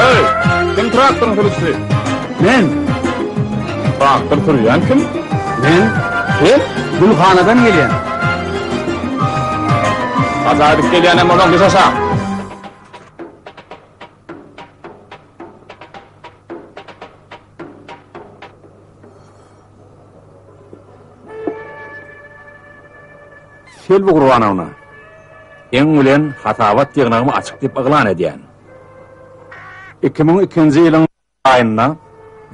Eý, kim traktoryň sürüjisi? Men. Traktor sürýän kim? Men. Sen? Gülhanadan gelýän. Gaza gidip gelýän hem bolsaň düş aşak. Selbi Gurbanowna, seň bilen hasabat ýygnagymy açyk diýip yglan edýän. 2002-nji ýylyň aýynda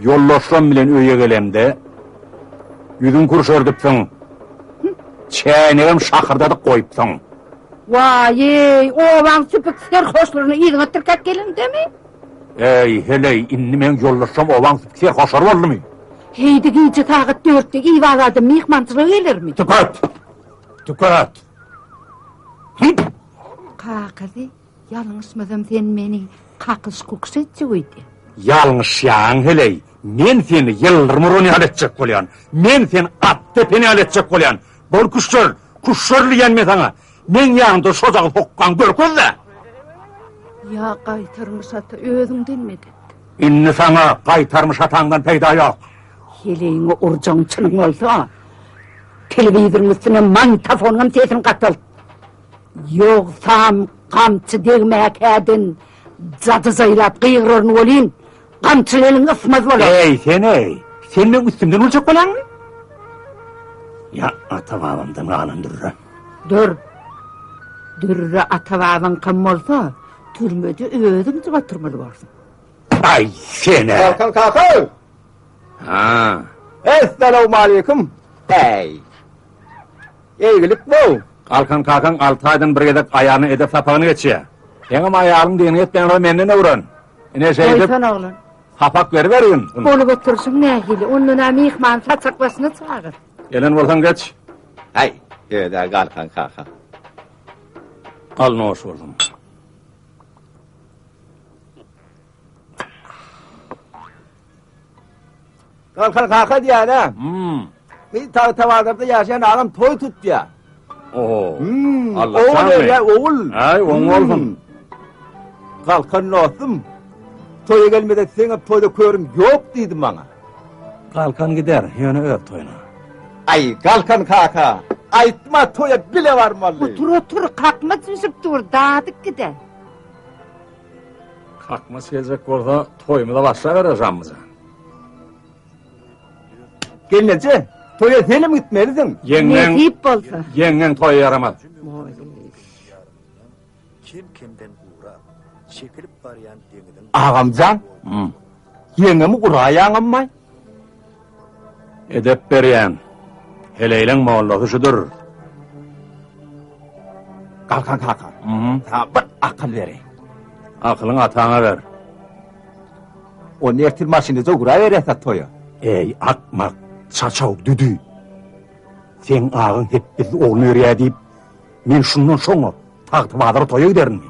ýoldaşlarym bilen öýe gelemde, ýüzüňi kürşerdipsiň, çäýnegem şakyrdadyp goýupsyň. Waý-eý, obaň süpük serhoşlaryny yzyňa tirkäp gelendemi? Eý, heleý, indi meň ýoldaşlarym obaň süpük serhoşlary boldumy? Heý-de gije sagat dörtde Iwaz adam myhmançylyga gelermi? Tüket! Tüket! Hüp! Kakasy, ýalňyşmasam sen meni kakyş-kukyş etjek öýdýäň. Ýalňyşýaň heleý, men seni ýyldyrym uran ýaly etjek bolýan. Men seni at depen ýaly etjek bolýan. Bol küşşer, küşşer diýýän men saňa. Meň ýanymda şojagaz hokgaňy görkez-dä! Ýa gaýtarmyş ata özüňden medet. Indi saňa gaýtarmyş ataňdan peýda ýok. Heleýiňi urjagyň çynyň bolsa, telewizoryň üstüne magnitofonyňam sesini gatalt. Ýogsam gamçy degmäkäden jady jaýlap gygyraryn welin, gamçyly eliň ysmaz bolar. Eý, sen-eý! Sen meň üstümden uljak bolýaňmy? Ýa ata-babamdan galan dürre. Dur. Dürre ata-babaňkam bolsa, türmede özüň jyp oturmaly borsuň. Aý, sen-ä! Galkan kaka! Ha. Essalawmaleýkum. Äý. Eýgilik bu. Galkan kakaň alty aýdan bir gezek aýalyna edep sapagyny geçýär. Seňem aýalyň diýenini etmeýän bolsa menden öwren. Ine şeýdip. Goýsana oglan. Sapak beribergin. Bolup oturyşyň nähili? Ondan-a myhmany saçak başyna çagyr. Gelen bolsaň geç. Häý, öz-ä Galkan kaka. Al noş bolsun. Galkan kaka diýýän-ä. Hmm. Bir Tagtabazarda ýaşaýan agam toý tutýar. Oho. Hmm. Allah Ogul janmy? berýär, ogul. Aý, oň bolsun. Hmm. Galkan dostum, toýa gelmesek seňem toýda körüň ýok diýdi maňa. Galkan gider, ýöne öz toýuna. Aý, Galkan kaka, aýtma toýa bile barmaly. Otur, otur, kakmaç bişip dur, dadyp gider. Kakmaç geljek bolsa, toýumyza başlaberer Žammyjan. Gelneje, toýa senem gitmelisiň. Ýeňňeň, Nesip bolsa. ýeňňeň toýa ýaramaz. Kem-kemden gurap, çekilip barýan deňiziň Agamjan, Hmm. ýeňňemi uraýaňammaý? Edep berýän. Heleýleň mollasy şudur. Galkan kaka, saňa bir akyl bereýin. Akylyňy ataňa ber. Onda ertir maşynda ugraberýäs-ä toýa. Eý, akmak, çaçaw, düdi. Seň agaň hepbesi ogluny berýä diýip, men şundan şoňa Tagtabazara toýa giderinmi?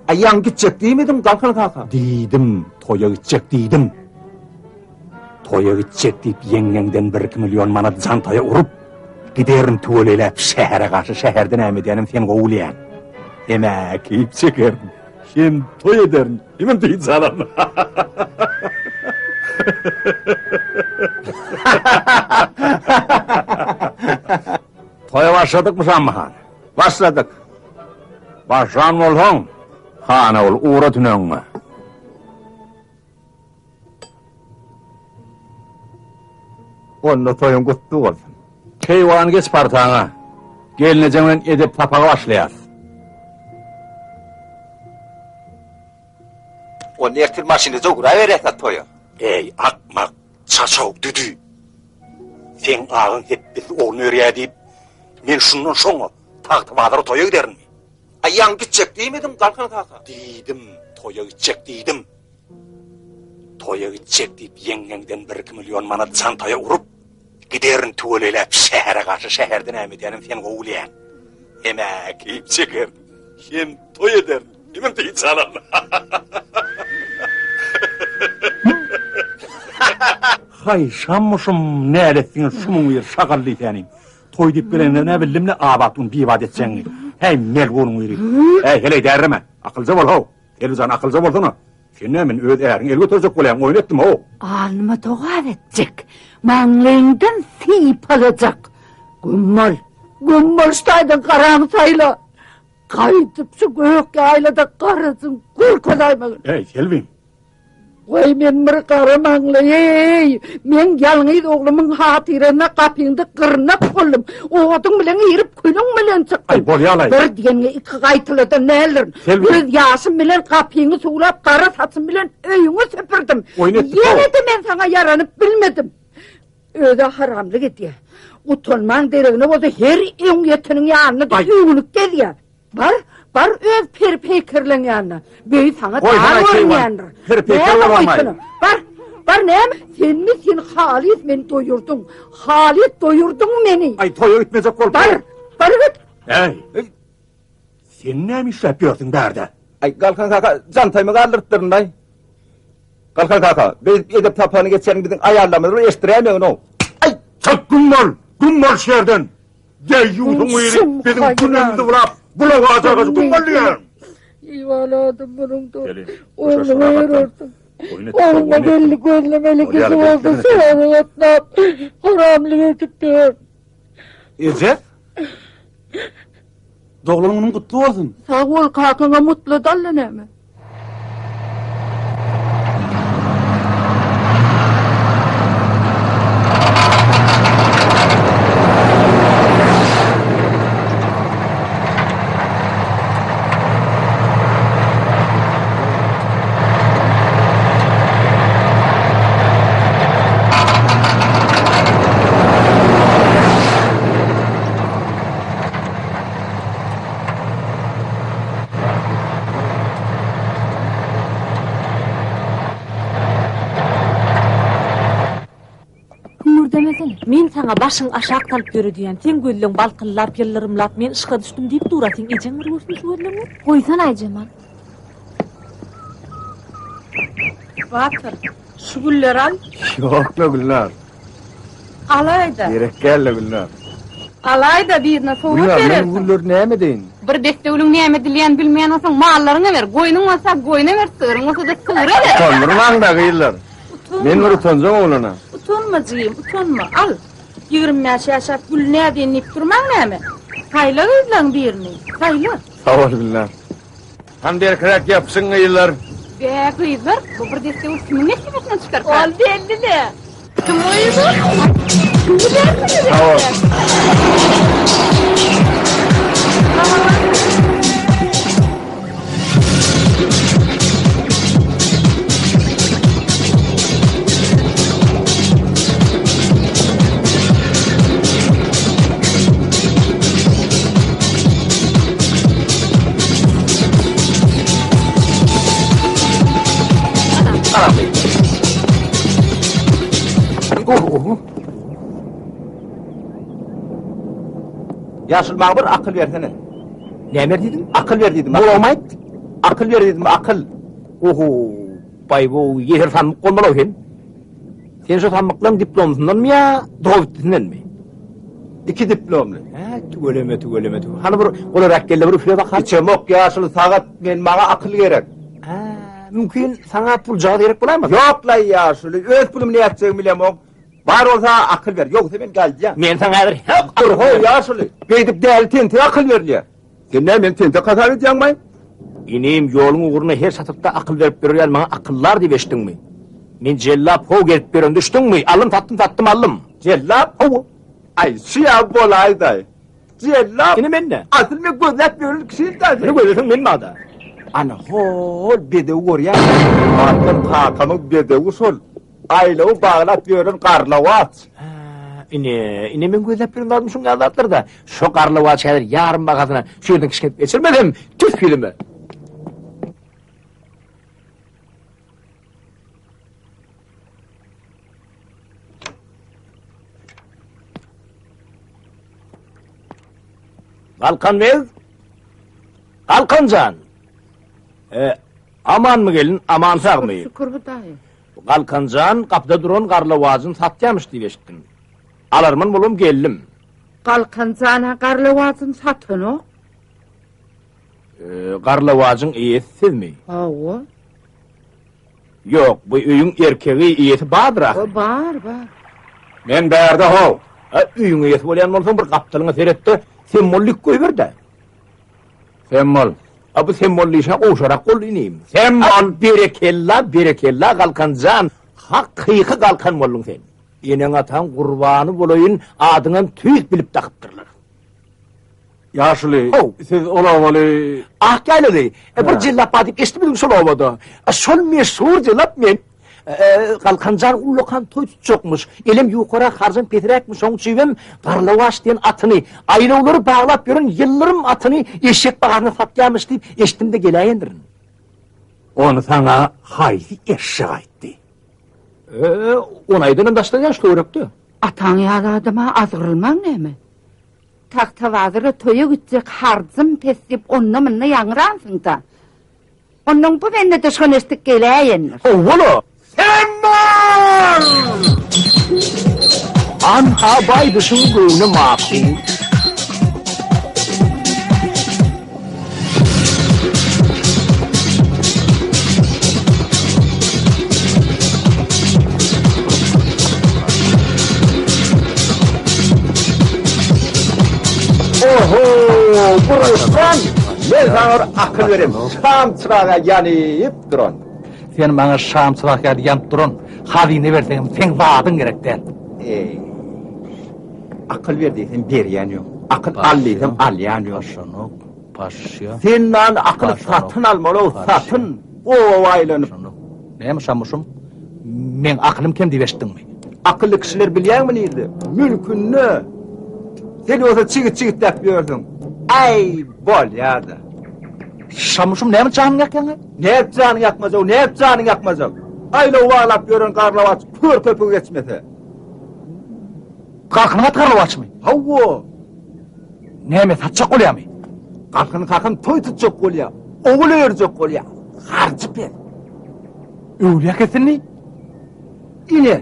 Aý, ýaňy gitjek diýmediň, Galkan kaka? Diýdim, toýa gitjek diýdim. Toýa gitjek diýip ýeňňeňden birki million manat jantaýa urup, giderin tüweleýläp şähere garşy şäherde näme edýänim sen gowy bilýäň. Hem-ä keýp çekerin, hem toý ederin, hemem dynç alaryn. Toýa başladykmy Şammy han? Başladyk. Başlan bolsaň, hana bol, ugra tünegiňe. Onda toýuň gutly bolsun. Keýwan geç partaňa. Gelnejeň bilen edep sapaga başlaýas. Onda ertir maşynda ugraberýäs-ä toýa. Eý, akmak, çaçaw, düdi. Seň agaň hepbesi ogluny berýä diýip, men şundan şoňa Tagtabazara toýa giderinmi? Aý, ýaňy gitjek diýmediň, Galkan kaka? Diýdim, toýa gitjek diýdim. Toýa gitjek diýip ýeňňeňden birki million manat çantaýa urup, giderin tüweleýläp şähere garşy şäherde näme edýänim sen gowy bilýäň. Hem-ä keýp çekerin, hem toý ederin, hemem dynç alaryn. Haý, şammyşym, näletsiňe şumuň biri şagal diýsänim. Toý diýip gelende nä bildim-le abat un bibat etjegiňi. Häý, melgunyň biri. Häý, heleý därreme. Akylja bol how. Selbijan akylja bolsana. Sen näme meni öz äriňe el göterjek bolýaň, oýun etdim how. Alnyma togap etjek, maňlaýyňdan sypalajak. Güm bol, güm bol şu taýdan garaňy saýla. Gaýdyp şu gök ýaýlada garasyň görkezaýmagyn. Eý, Selbim. Waý men bir gara maňlaý-eý! Meň ýalňyz oglumyň hatyrasyna gapyňda gyrnak boldum. Oduň bilen girip, külüň bilen çykdym. Aý, bolýa-laý. Bir diýeniňi iki gaýtaladan däldirin. Selbi. Göz ýaşym bilen gapyňy suwlap, gara saçym bilen öýüňi süpürdim. Oýun etdik-ow. Ýene-de men saňa ýaranyp bilmedim. Öz-ä haramlyk edýär. Utanmaň deregine bolsa her öňýeteniň ýanynda öwünip gezýär. Bar, bar öz peri-peýkerleň ýanyna. Beý saňa dar görünýändir. Peri-peýker bolamaý. Bar, bar näme? Senmi sen halys meni doýurdyň. Halys doýurdyň meni. Aý toýa gitmejek bolup. Bar, bar git. Äý. Sen näme işläp ýörsüň bärde? Aý Galkan kaka jantaýymy galdyrypdyryn-laý. Galkan kaka, beýdip edep sapagyny geçýäniň biziň aýallarymyz bir eşitdiräýmegin-ow. Aý, çyk güm bol, güm bol şu ýerden. Deýýusyň biri biziň günümizi bulap, bulaga jagajy güm bol diýýän. Iwaladym munuň dur. Ogluňa ýörerdim. Ogluma belli gözlemeli kişi bolsa şähere gatnap, haramlyk edip ýör. Eje? Doglan günüň gutly bolsun. Sag bol, kakaňa mutly dalla näme? Hüňürdemesene. Men saňa başyň aşak salyp ýöre diýýän. Seň gözleň balkyllap, ýyldyrymlap, men yşga düşdüm diýip dur-a. Seň ejeň bir görsün şu gözleňi. Goýsana Aýjemal. Batyr, şu gülleri al. Ýok-la Gülnar. Alaý-da. Gerek däl-le Gülnar. Alaý-da, birine sowgat Gülnar, men berersiň. gülleri näme edeýin? Bir desse gülüň näme edilýänini bilmeýän bolsaň, mallaryňa ber. Goýnuň bolsa, goýna ber, sygryň bolsa-da, sygra ber. Utandyrmaň-da, gyzlar. Utanma. Men bir utanjaň oglana. Utanma, jigim, utanma. Al. 25 ýaşap, gül nädeýin diýip durmaň näme? Saýla gyzlaryň birini, saýla. Sag bol, Gülnar. Hany berkiräk ýapyşyň gyzlar. Bä gyzlar, bu bir desse gül kimiň nesibesinden çykarka? Ol belli-le. Kim goýdy? Kim bilersiňiz? Sag bol. Ýaşuly maňa bir akyl bersene. Näme ber diýdiň? Akyl ber diýdim. Gulagyma aýt. Akyl ber diýdim, akyl. Oho, baý bu ýeser sandyk bolmaly-ow sen. Sen şu sammyklaň diplomsyndanmy ýa dogabitdisindenmi? Iki diplomly. Hä, tüweleme, tüweleme, tüweleme. Hany bir golarak gel-de bir üfle bakalym. Içemok ýaşuly sagat, men maňa akyl gerek. Hä, mümkin saňa puljagaz gerek bolaýmasa? Ýok-laý ýaşuly, öz pulumy nätjegimi bilemok. Bar bolsa akyl ber, ýogsa men gaýdýan. Men saňa häzir hek Dur how ýaşuly, beýdip däli tentek akyl berilýär. Sen näme meni tentek hasap edýäňmi? Inim, ýoluň ugruna her çatykda akyl berip ýörýän maňa akyldar diýip eşitdiňmi? Men jellap how gezip ýören düşdüňmi? Aldym satdym satdym aldym. Jellap? Hawa. Aý, şu ýa bolaýdaý. Jellap? Ine mende. Asyl men gözläp ýören kişim-dä sen. Meni gözleseň men barda. Ana hol bedewi görýäňmi? Galkan kakamyň bedewi şol. Aýlawy baglap ýören garlawaç. Hä, ine, ine men gözläp ýören zadym şuň ýaly zatlar-da. Şo garlawaç häzir ýarym bahasyna şu ýerden kişňedip geçirmesem, tüf ýüzüme. Galkan beg, Galkan jan. E, amanmy gelin, aman sagmy? Şükür Hudaýa. Galkan jan gapyda duran garlawajyny satýamyş diýip eşitdim. Alarman bolubam geldim. Galkan jan-a garlawajyny satanok. E, garlawajyň eýesi sizmi? Hawa. Ýok, bu öýüň erkegi, eýesi bardyr ahyry. Bar, bar. Men bärde how. A, öýüň eýesi bolýan bolsaň bir gapdalyňa seret-de, sen mollik goýber-dä. Sen bol. A bu sen boldy işe gowşarak boldy inim. Sen bol. Berekella, berekella Galkan jan. Hakyky Galkan bolduň sen. Eneň ataň gurbany bolaýyn, adyňam tüýs bilip dakypdyrlar. Ýaşuly, siz ol obaly... Ak ýaýlaly. E, bir jellap bar diýip eşitdim şol obada. E, şol meşhur jellap men. E, e, Galkanjan ullakan toý tutjakmyş. Elem ýukarak, harjam pesräkmiş. Şoň üçinem Garlawaç diýen atyny, aýlawlary baglap ýören ýyldyrym atyny eşek bahasyna satýarmyş diýip eşitdim-de geläýendirin. Ony saňa haýsy eşek aýtdy? E, ony aýdanam daşda ýaş töwerekde. Ataň ýaly adama azgyrylmaň näme? Tagtabazara toýa gitjek harjym pes diýip onda-munda ýaňransyň-da. Onnoň bu bende-de şony eşidip geläýendir. Howwa-la! Sen bar! Anha baýdyşyň göwni makul. Oho, Gurhan, men saňa bir akyl berem, şam çyraga ýanyp duran. Sen maňa şam çyrak ýaly ýanyp duran hazyna berseňem, seň zadyň gerek däl. Eý. Akyl ber diýsem berýän ýok. Akyl al diýsem alýan ýok. Paşanok, paşşa. Senden akyl satyn almaly-ow, satyn. Oba aýlanyp. Näme şamuşum? Meň akylym kem diýip eşitdiňmi? Akylly kişiler bilýäňmi nirde? Mülkünde. Sen bolsa çigit-çigitläp ýörsüň. Äý, bolýa-da. Şamuşum näme janyňy ýakýaň-a? Nädip janyňy ýakmajak, nädip janyňy ýakmajak? Aýlaw baglap ýören garlawaç kör köpügi geçmese. Galkynyň aty garlawaçmy? Hawa. Näme satjak bolýamy? Galkyn kakam toý tutjak bolýa. Ogul öýerjek bolýa. Harjy pes. Öwlüýä kesinmi? Ine.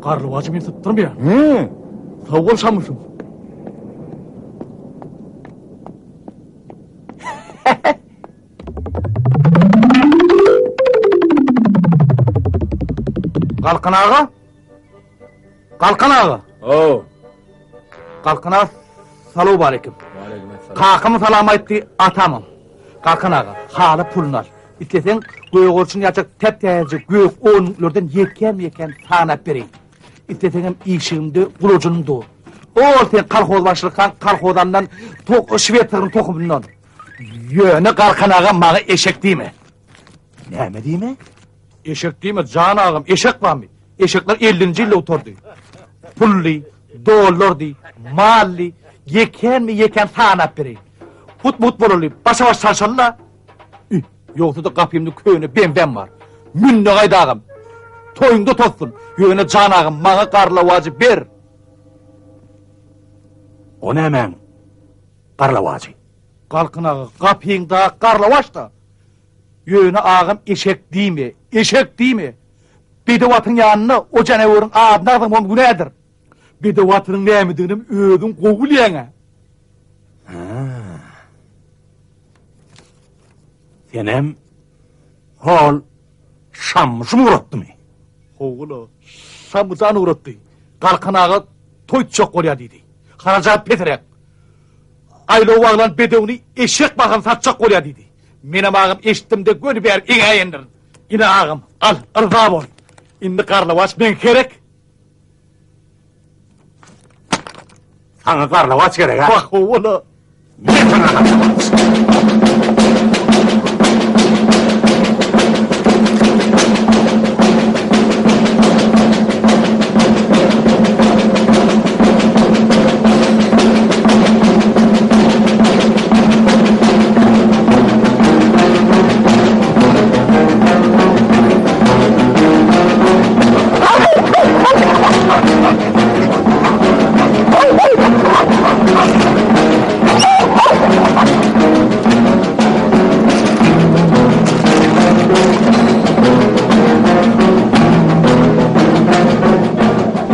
Garlawajy men tutdurmaýan. He. Sag bol Şamuşum. Galkan aga? Galkan aga. Ow. Galkan aga, salowmaleýkim. Waleýkim Kakam salam aýtdy, atamam. Galkan aga, hala puluny al. Isleseň, gögerçin ýaljak täp-täzeje gök onluklardan ýekän-ýekän sanap bereýin. Isleseňem işigimde gulajynym dur. Ol sen kolhoz başlykaň kolhoz alnan tok şwed sygryň tohumyndan. Ýöne Galkan aga maňa eşek diýme. Näme diýme? Eşek diýme, jan agam, eşek barmy? Eşekler ellinji ýylda gutardy. Pully, dollardy, mally, ýekänmi-ýekän sanap bereýin. Hut-mut bolaly, başa-baş çalşaly-la. Üh, ýogsa-da gapymda köne BMW-m bar. Mün-de gaýt agam. Toýuňda tozsun. Ýöne jan agam, maňa garlawajy ber. O nämäň garlawajy? Galkyn aga, gapyňda garlawaç-da. Ýöne agam eşek diýme, eşek diýme. Bedew atyň ýanynda o janaweriň adyny agzamam günädir. Bedew atynyň nämediginem özüň gowy bilýäň-ä. Hä. Senem hol Şammyşym ugratdymy? Howula, Şammyjan ugratdy. Galkan aga toý tutjak bolýar diýdi. Harajat pesräk. Aýlaw baglan bedewini eşek bahasyna satjak bolýar diýdi. Menem agam eşitdim-de göni bärik eňäýendirin. Ine agam, al, yrza bol. Indi garlawaç meň gerek. Saňa garlawaç gerek, ha? Wah, howala. Men saňa garlawaç.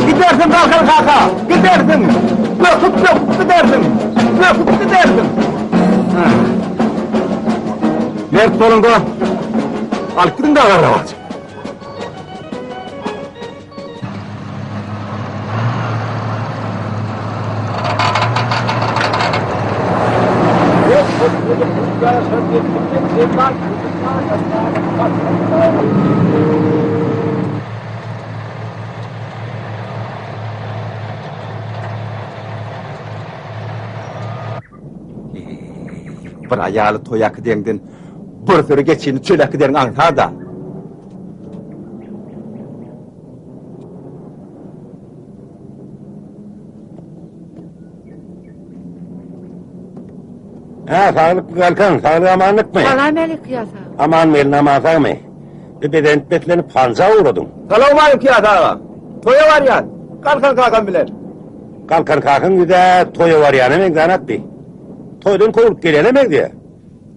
Gidersiň Galkan kaka, gidersiň. Böküp böküp gidersiň. Böküp gidersiň. Mert boluň-da, alyp gidiň-de garlawaç. ýaraşan depginde jellat Bir aýaly toýa äkideňden bir süri geçini çöle äkideriň aňsat-a. Hä, saglykmy Galkan, saglyk amanlykmy? Salam-älek Kyýas aga. Aman gelin, aman sagmy? Bir bezenip beslenip hanja ugradyň. Salowmaleýkim Kyýas aga. Toýa barýan. Galkan kakam bilen. Galkan kakaň ýüz-ä toýa barýana meňzänok bi. Toýdan kowlup gelýäne meňzeýär.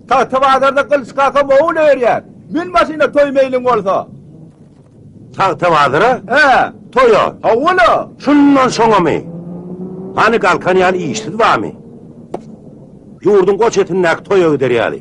Tagta bazarda Gylyç kakam owun örýär. Mün maşyna toý meýliň bolsa. Tagta bazara? Hä. Toýa? Hawa-la. Şundan soňamy? Hany Galkan ýaly işsiz barmy? Ýurduň goç etindäki toýa gider ýaly.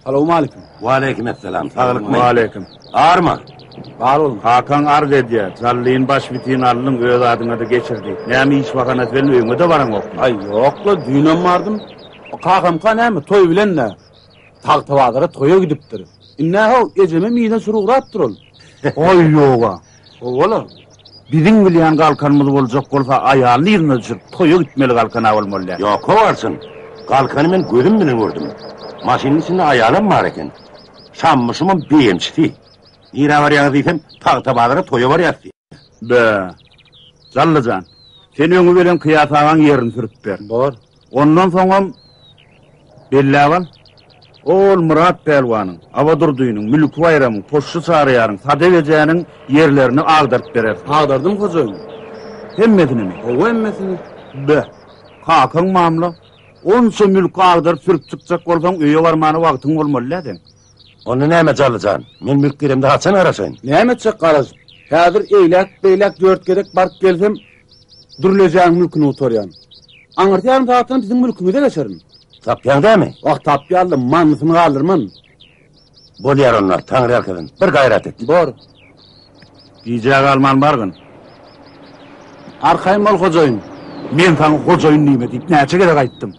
Salowmalikim. Waleýkim esselam. Saglykmy? Waleýkim. Arma. Bar boluň. Kakaň arz edýär. Jallyny baş bitin aldyň, öz adyňa-da geçir diýip. Näme iş bahanasy bilen öýüňe-de baraňokmy? Aý, ýok-la, düýnem bardym. Kakamka näme, toý bilen-dä. Tagtabazara toýa gidipdir. Indi-hä, ejemem yzyna sürüp ugrapdyr ol. Aý, ýog-a. Hawa-la. Biziň bilýän Galkanymyz boljak bolsa, aýalyny yzyna düşürip, toýa gitmeli Galkan-a bolmaly däl. Ýok, kowarçyn. Galkany men gözüm bilen gördüm. Maşynyň içinde aýalam bar eken. Şammyşymam beýemçisi. Nirä barýaňyz diýsem, Tagtabazara toýa barýas diýýär. Be, Jally jan, sen öňi bilen Kyýas agaň ýerini sürüp ber. Bor. Ondan soňam belläp al. Ol Myrat pälwanyň, Abadurdynyň, Mülki Baýramyň, Poşşy Çaryýaryň, Sadep ejäniň ýerlerini agdaryp berersiň. Agdardym hojaýyn. Hemmesinimi? Hawa, hemmesini. Be, kakaň mamla. Onça mülki agdaryp sürüp çykjak bolsaň, öýe barmana wagtyň bolmaly dä seň. Onda näme Jally jan, men mülk giremde haçan garaşaýyn? Näme etjek garaşyp? Häzir eýläk-beýläk dört gezek baryp gelsem, Dürlejäň mülküni gutarýan. Aňyrsy ýarym sagatdan siziň mülküňize geçerin. Tapýaň dämi? Wah, tapýan-da, manysyny galdyrman. Bolýar onda, Taňryýalkasyn. Bir gaýrat et. Bor. Gijä galman bargyn. Arkaýyn bol, hojaýyn. Men saňa hojaýyn diýme diýip näçe gezek aýtdym.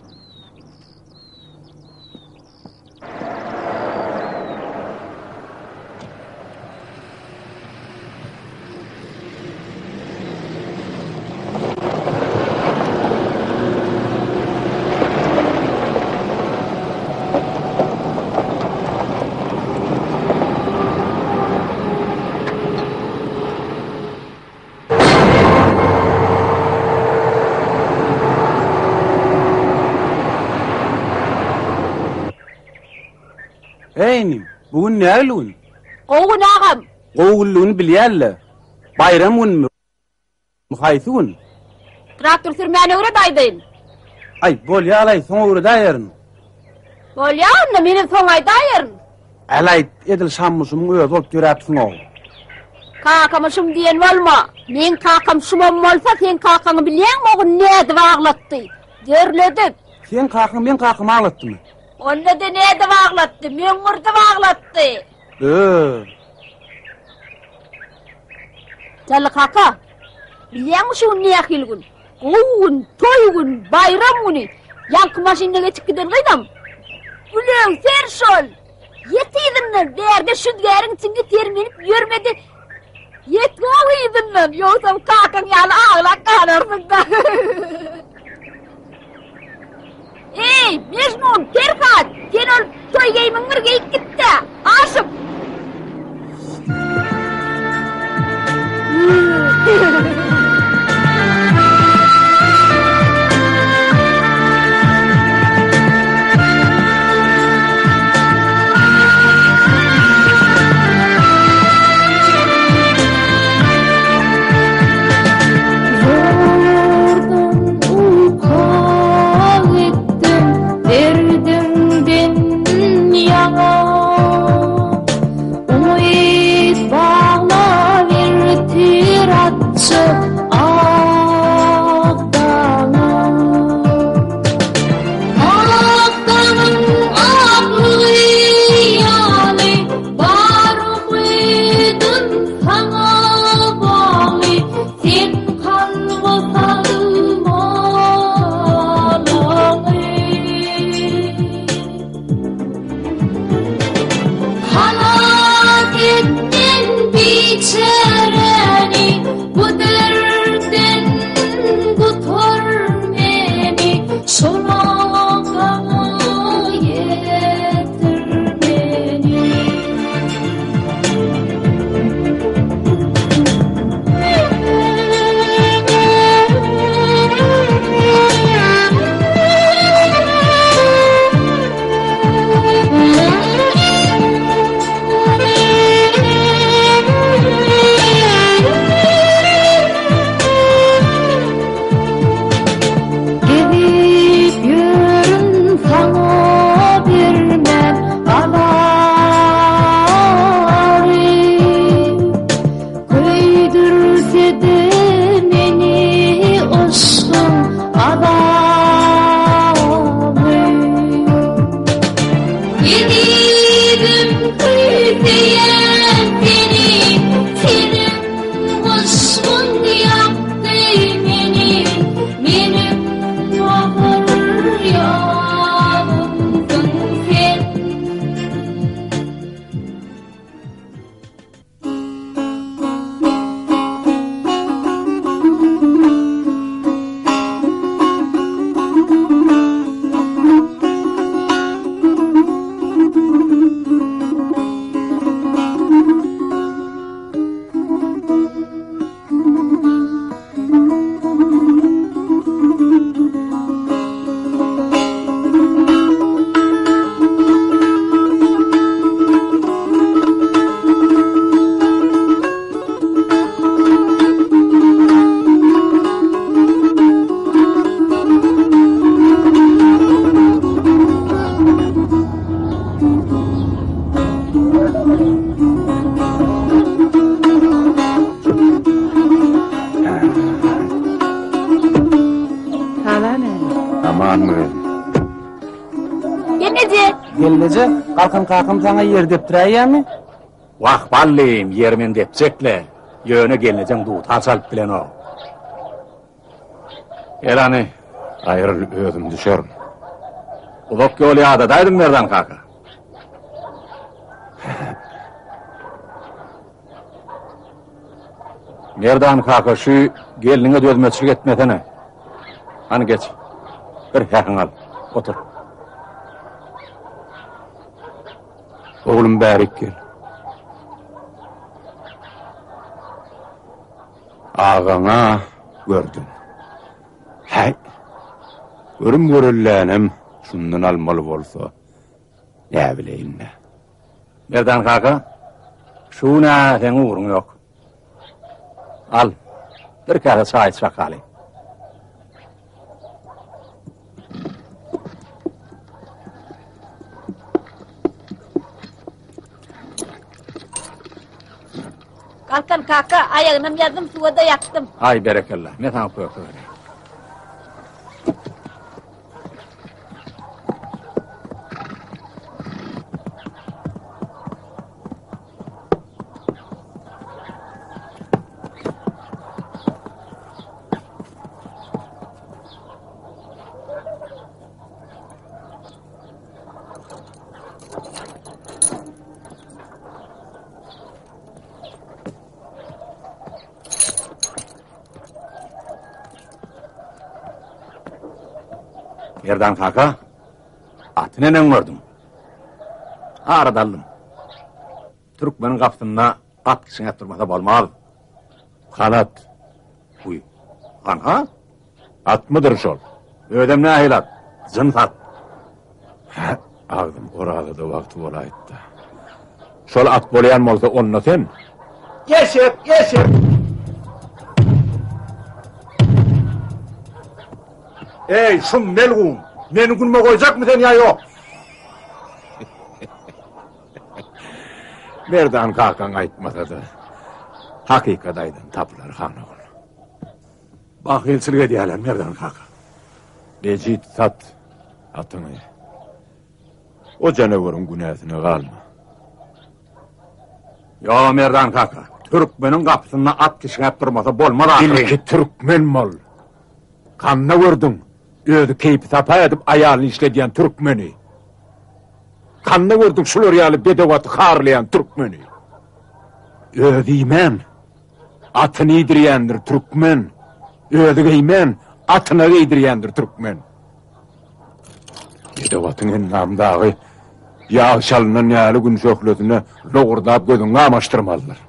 Eý inim, bu gün nähili gün? Gowy gün agam. Gowy günlügini bilýän-le. Baýram günmi? Haýsy gün? Traktor sürmäni öwret aýdaýyn. Aý, bolýa-laý, soň öwredäýerin. Bolýa onda, menem soň aýdaýaryn. Älaý, edil Şammyşymyň özi bolup ýöräpsiň-ow. Kakama şum diýen bolma. Meň kakam şumam bolsa, seň kakaňy bilýäňmi, o gün nädip aglatdy? Derledip. Seň kakaň meň kakamy aglatdymy? Onda-da nädip aglatdy? Möňňürdip aglatdy. Bö. Jally kaka, bilýäňmi şu gün nähili gün? Gowy gün, toý gün, baýram güni. Ýaňky maşynda geçip giden gyzam. Gülöwser şol. Ýet yzyndan, bärde şüzgäriň içinde sermenip ýörmedi. Ýet gowy yzyndan, ýogsam kakaň ýaly aglap galarsyň-da. Eý, Mejnun, Perhat, sen ol toý geýimiňi bir geýip git-dä, aşyk! Özüm saňa bagly, sen kalba salma balaňy. Halas etdiň biçäräni, bu dertden gutar meni, şol agaňa ýetir meni. Gezip ýörün saňa bermän galary, Köýdürse-de meni yşgyň azaby. Ezizim küýseýän seni, Seniň yşgyň ýakdy meni, Meniň ahyr ýanymsyň sen. Amanmy gelin? Gelneje! Gelneje, Galkan kakam saňa ýer depdiräýýämi? Wah, ballym, ýer men depjek-le. Ýöne gelnejeň dutar çalyp bilenok. Gel hany. Aýryl, özüm düşerin. Uzak ýol ýadadaýdym, Merdan kaka. Merdan kaka, şu gelniňe dözmeçilik etmesene. Hany geç. Bir hähiňi al. Otur. Oglum bärik gel. Agaňa gördüm. Häý, görüm görüllänem şundan almaly bolsa, näbileýin-dä. Merdan kaka, şu gün-ä seň ugruň ýok. Al, bir käse çaý iç bakaly. Galkan kaka, aýagynam ýazdym, suwa-da ýakdym. Aý, berekella, men saňa köke bereýin. Merdan kaka, aty neneň gördüň? Ara daldym. Türkmeniň gapysynda at kişiňäp durmasa bolmaz. Hanat. Uý, hanha? Atmydyr şol? Özem nähili at? Jyns at. Hä, agzym orazada wagty bolaýypdy. Şol at bolýan bolsa onda sen. Eşek, eşek! Eý, şum melgun! Meni günüme goýjakmy sen ýa ýok? Merdan kakaň aýtmasa-da, hakykat aýdan tapylar, han ogul. Bahylçylyk edýärler, Merdan kaka. Mejit, sat atyňy. O janaweriň günäsine galma. Ýo, Merdan kaka. Türkmeniň gapysynda at kişňäp durmasa bolmaz ahyryn. Ilki türkmen bol. Kanda gördüň, özi keýpi-sapa edip aýalyny işledýän türkmeni? Kanda gördüň şular ýaly bedew aty harlaýan türkmeni? Özi iýmän, atyny iýdirýändir türkmen. Özi geýmän, atyna geýdirýändir türkmen. Bedew atyň endamy dagy ýag çalynan ýaly gün şöhlesine lowurdap gözüňi gamaşdyrmalydyr.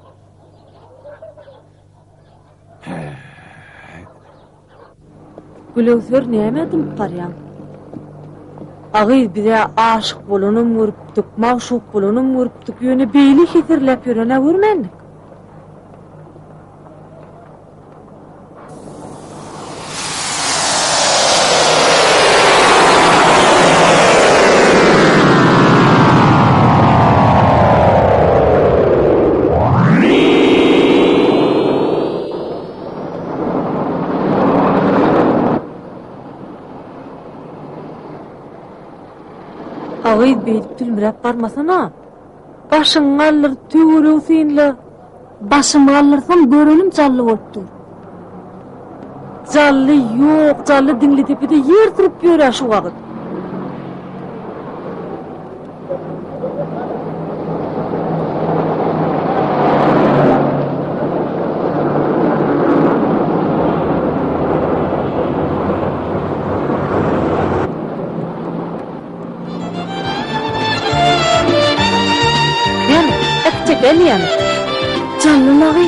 Gülöwser nämä dymyp barýaň? A gyz biz-ä aşyk bolanam görüpdik, magşuk bolanam görüpdik, ýöne beýle heserläp ýören-ä görmändik. A gyz beýdip sülmüräp barmasana. Başyňy galdyr, töweregi synla. Başymy galdyrsam görenim Jally bolup dur. Jally ýok, Jally Diňlidepede ýer sürüp ýör-ä şu wagt. Gel, äkitjek gelýän. Janly magy.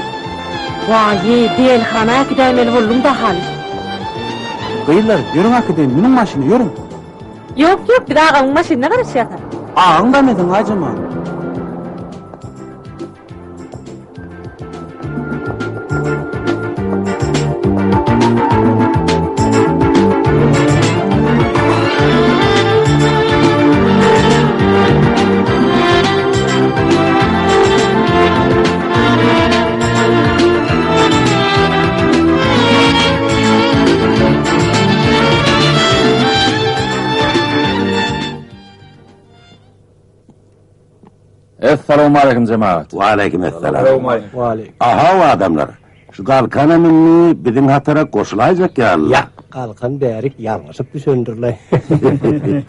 Waý, delhana äkidäýmeli bolduň-da halys. Gyzlar, ýörüň äkideýin, münüň maşyna, ýörüň. Ýok, ýok, biz agamyň maşynyna garaşýas-a. Agaň da mesiň, Aýjemal. Essalawmaleýkim jemagat. Waleýkim essalam. Ahaw adamlar, şu Galkanam indi biziň hatara goşulaýjak ýaly. Ýak, Galkan bärik ýalňyşyp düşendir-laý.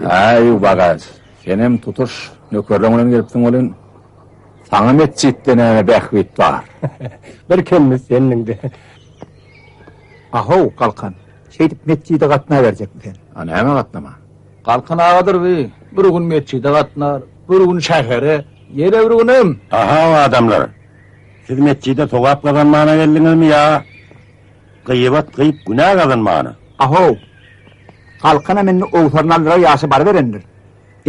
Aý, Bagaç, senem tutuş nökerleň bilen gelipsiň welin, saňa metjitde näme bähbit bar? Bir kemimiz sendiň-de. Ahow, Galkan, şeýdip metjide gatnaberjekmi sen? A näme gatnaman? Galkan agadyr bi, bir gün metjide gatnar, bir gün şähere, ýene bir günem. Ahow, adamlar, siz metjide sogap gazanmana geldiňizmi ýa gyýbat gyýyp günä gazanmana? Ahow, Galkanam indi owsaryny aldyrar ýaşa baryberendir.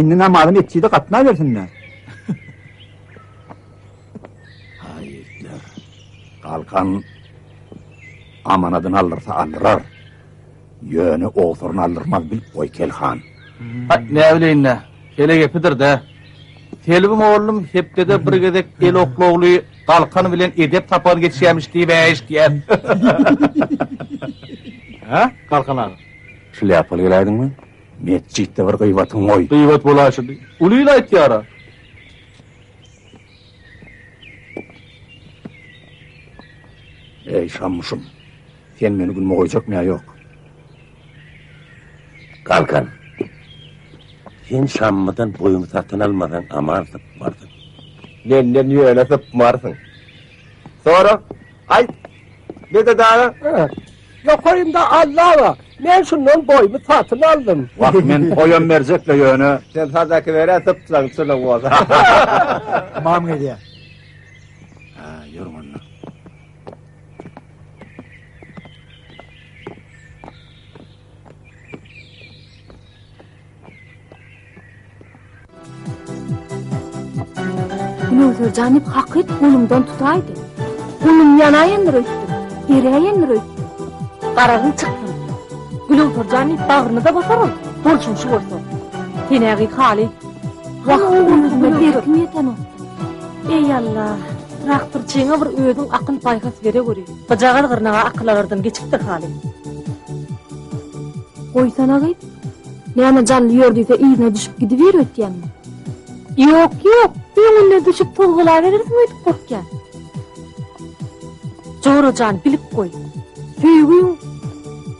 Indi namaza metjide gatnabersin-dä. Haý, ýigitler, Galkan amanadyny aldyrsa aldyrar. Ýöne owsaryny aldyrmaz bilip goý, Kelhan. Haý, näbileýin-dä, hele gepidir-dä. Selbi mollum hepdede bir gezek el oklawly Galkan bilen edep sapagyny geçýämiş diýip-ä eşidýäs. Hä, Galkan aga? Şlýapaly geläýdiňmi? Metjitde bir gyýbatyň goý. Gyýbat bolaýşydy. Uly il aýtýar-a. Eý, Şammuşum, sen meni günüme goýjakmy ýa ýok? Galkan, sen Şammydan boýuňy satyn almasaň aman sypmarsyň. Menden ýöne sypmarsyň. Sora, aýt, Medet aga. Ýokarymda Alla bar. Men şundan boýumy satyn aldym. Wah, men toýam berjek-le ýöne. Sen sadaka ber-ä sypjaň çynyň bolsa. Ymam gelýär. Hä, ýörüň onda. Gülöwser jan diýip hakyt golumdan tutaýdy. Golum ýanaýandyr öýtdüm, eräýendir öýtdüm. Garagyň çyksyn. Gülöwser jan diýip bagryny-da basar ol, bolşuň şu bolsa. Sen-ä gyz haly. Wah, özüme berkim ýetenok. Eý Alla, traktorçyňa bir özüň akyl-paýhas beregöri. Gyjagaz gyrnaga akyl alardan geçipdir haly. Goýsana gyz. Näme Jally ýör diýse yzyna düşüp gidibiýr öýtýäňmi? Ýok, ýok, öňünden düşüp tozgalaberersiň öýdüp gorkýan. Jora jan, bilip goý. Söýgiň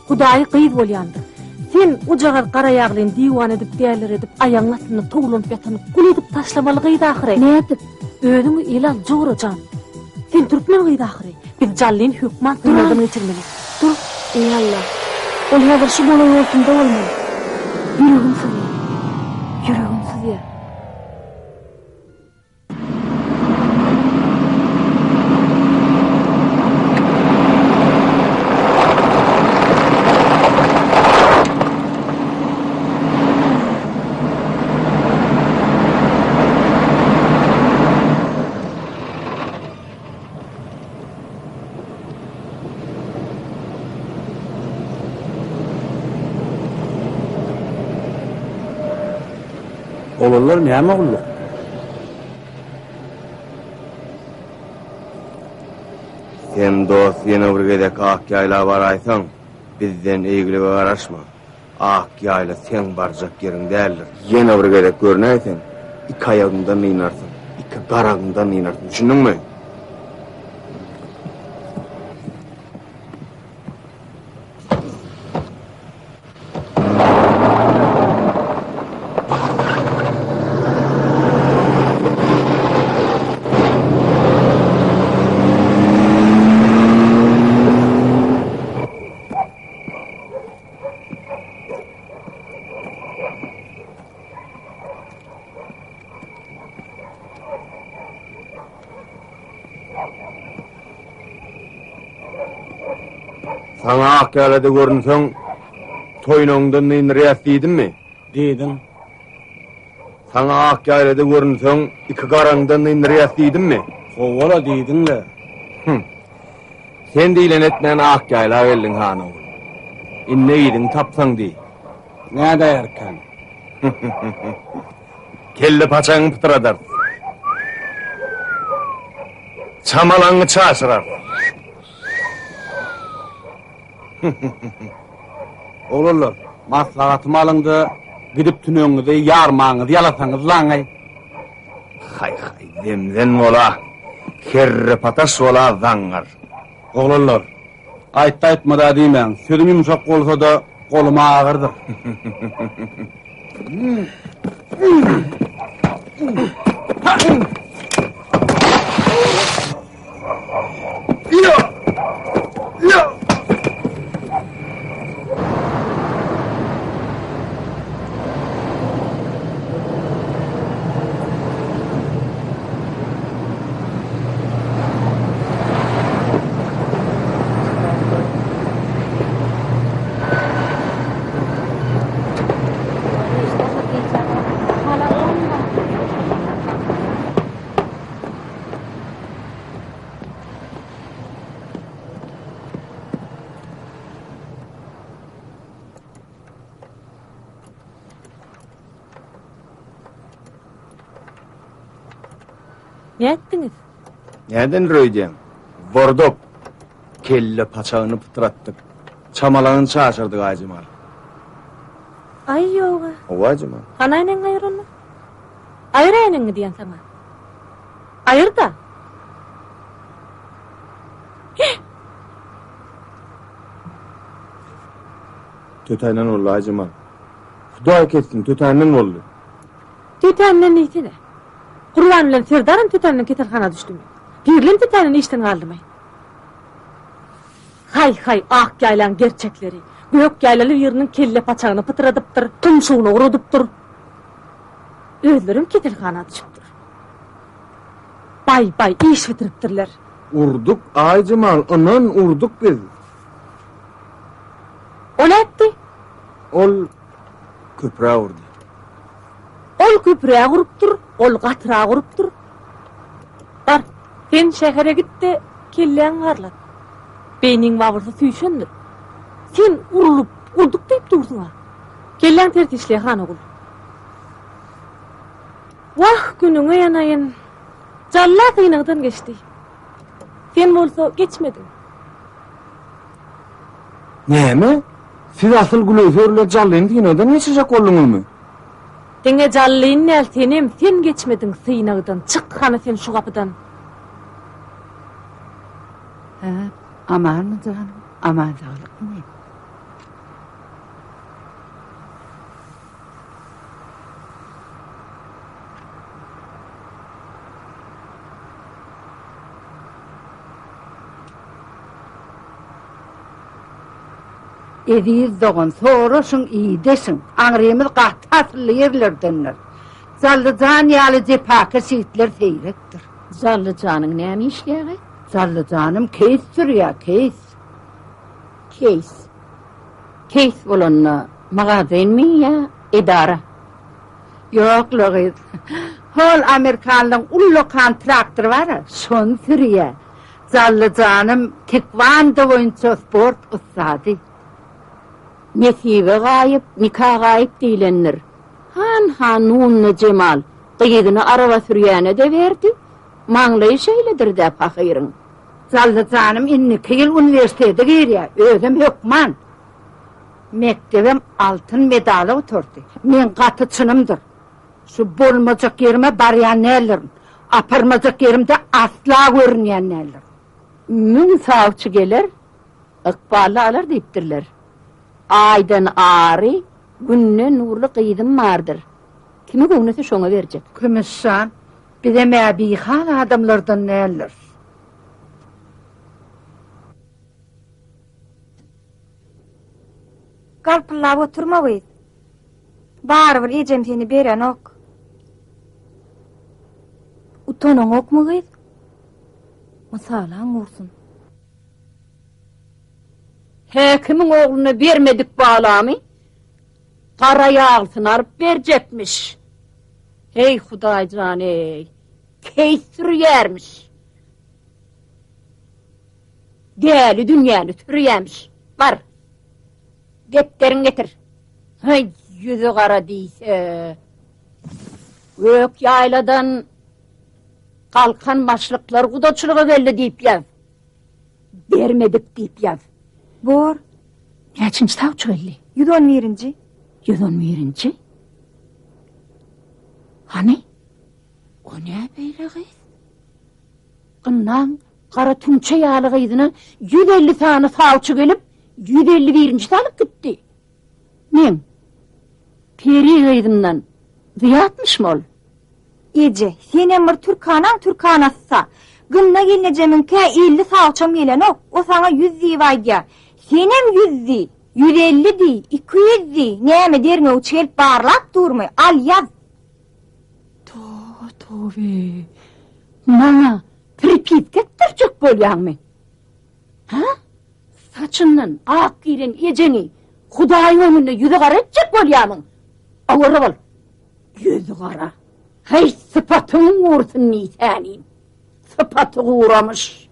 Hudaýy gyz bolýandyr. Sen ojagaz garaýaglyny diwana edip, däliredip, aýagyň astynda towlanyp ýatan gul edip taşlamaly gyz ahyry. Nädip? Özüňi ele al, jora jan. Sen türkmen gyzy ahyry. Biz Jallyny hökman synagdan geçirmeli. Dur, eý Alla. Ol häzir şu golaý-goltumda bolmaly. Ýüregim syzýar. Ýüregim syzýar. Oglanlar näme gulluk? Sen dost ýene bir gezek Ak ýaýla baraýsaň, bizden eýgilige garaşma. Ak ýaýla seň barjak ýeriň däldir. Ýene bir gezek görnäýseň, iki aýagyňdan dynarsyň, iki garagyňdan dynarsyň, düşündiňmi? Saňa ak ýalada görünseň, toýnagyňdan dynyrýas diýdimmi? Diýdiň. Saňa ak ýaýlada görünseň, iki garaňdan dynyrýas diýdimmi? Howala diýdiň-le. Hüm. Sen diýlen etmän ak ýaýla geldiň, han ogul. Indi yzyňy tapsaň diý. Nädäýerkäň? Kelle paçagyňy pytradarys. Çamalaňňy çaşyrarys. Oglanlar, maslahatymy alyň-da, gidip tünegiňizi, ýarmaňyzy ýalasaňyz laňaý. Haý, haý, zemzen bola, kerrepataş bola zaňňar. Oglanlar, aýtdy-aýtmad-a diýmäň, sözüm ýumşak bolsa-da, golum agyrdyr. Nätdiňiz? Näden öýdýäň? Wordok. Kelle paçagyny pytratdyk. Çamalagyny çaşyrdyk Aýjemal. Aý ýoga. Hawa Aýjemal. Hany äýnegiňi aýyr onda. Aýyr äýnegiňi diýen saňa. Aýyr-da. Tötänden boldy Aýjemal. Hudaý kessin, tötänden boldy. Tötänden diýsene. Gurban bilen Serdaram tötänden keselhana düşdümi? Pirlem tötänden işden galdymy? Haý, haý, ak ýaýlaň gerçekleri. Gök ýaýlaly biriniň kelle paçagyny pytradypdyr, tumşugyny guradypdyr. Özlerem keselhana düşüpdir. Baý, baý, iş bitiripdirler. Urduk, Aýjemal, ynan, urduk biz. O nätdi? Ol köprä urdy. Ol köprä urupdyr, ol gatyrak urupdyr. Bar, sen şähere git-de, kelläňi barlat. Beýniň wawursy süýşendir. Sen urlup, urduk diýip dursuň-a. Kelläň ters işleýär, han ogul. Wah, günüňe ýanaýyn. Jalla synagdan geçdi. Sen bolsa geçmediň. Näme? Siz asyl Gülöwser bilen Jallyny synagdan geçirjek bolduňyzmy? Diňe Jallyny däl, senem, sen geçmediň synagdan. Çyk hany sen şu gapydan. Hä, amanmy janym, aman saglykmy? Eziz dogan, soraşyň, ideşiň, aňrymyz gaty asylly ýerlerdendir. Jally jan ýaly jepakeş ýigitler seýrekdir. Jally janyň näme işleýägi? Jally janym keýs sürýär, keýs. Keýs. Keýs bolanda magazinmi ýa edara? Ýok-la gyz. Hol amerikanlaň ullakan traktory bar-a, şony sürýär. Jally janym tekwando boýunça sport ussady. Nesibe gaýyp, nika gaýyp diýlendir. Han-ha Nunna Jemal gyzyny araba sürýäne-de berdi. Maňlaýy şeýledir-dä pahyryň. Jally janym indiki ýyl uniwersitete girýär, özem hökman. Mekdebem altyn medala gutardy. Meň gaty çynymdyr. Şu bolmajak ýerime barýan däldirin. Aparmajak ýerimde asla görünýän däldirin. Müň sawçy geler, ykbally alar diýipdirler. Aýdan ary, Günden nurly gyzym bardyr. Kimi göwnese şoňa berjek. Kümüş jan, bizem-ä bihal adamlardan däldiris. Galpyldap oturma gyz. Barybir ejem seni berenok. Utanaňokmy gyz? Mysalaň gursun. Häkimiň ogluna bermedik balamy gara ýaglysyny alyp berjekmiş. Heý, Hudaý jan-eý, keýs sürýärmiş. Däli dünýäni sürýärmiş. Bar, depderiňi getir. Heý, ýüzi gara diýse. Gök ýaýladan galkan başlyklar gudaçylyga geldi diýip ýaz. Bermedik diýip ýaz. Bor. Näçinji sawçy geldi? 111-nji. 111-nji? Hany? O nä beýle gyz? Gynnaň gara tüňçe ýaly gyzyna 150 sany sawçy gelip, 151-nji alyp gitdi. Meň peri gyzymdan zyýatmyşmy ol? Eje, senem bir türkanaň türkanasy-sa. Gynna gelnejemiňkä 50 sawçam gelenok, o saňa ýüz diýip aýdýar. Senem ýüz diý, 150 diý, 200 diý, näme derňewçi gelip barlap durmy? Al, ýaz! Toba, tobe! Maňa pripiska etdirjek bolýaňmy? Hä? Saçyndan ak giren ejeňi Hudaýyň öňünde ýüzi gara etjek bolýamyň? Owarra bol! Ýüzi gara. Heý, sypatyň gursun diýsänim. Sypaty guramyş.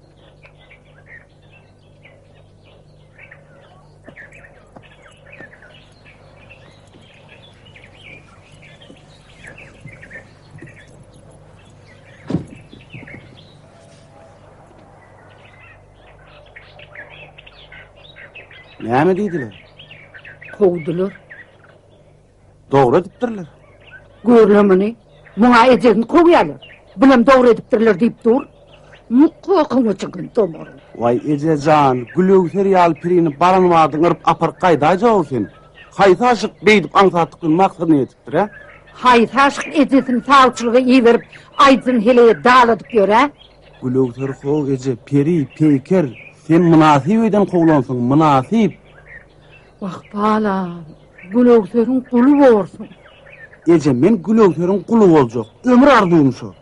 Näme diýdiler? Kowdular. Dogry edipdirler. Görle muny. Muňa ejesini kowýarlar. Bulam dogry edipdirler diýip dur. Mukakyňa çykan domar. Waý eje jan, Gülöwser ýaly pirini baran badyň yryp aparyp gaýdaýjag-ow sen. Haýsy aşyk beýdip aňsatlyk bilen maksadyna ýetipdir, ä? Haýsy aşyk ejesini sawçylyga iberip, aýdyn heleýe daladyp ýör, ä? Gülöwser how eje, peri, peýker, sen mynasyp öýden kowlansyň, mynasyp. Wah, balam, Gülöwseriň guly borsuň. Eje, men Gülöwseriň guly boljak. Ömür arzuwym şo.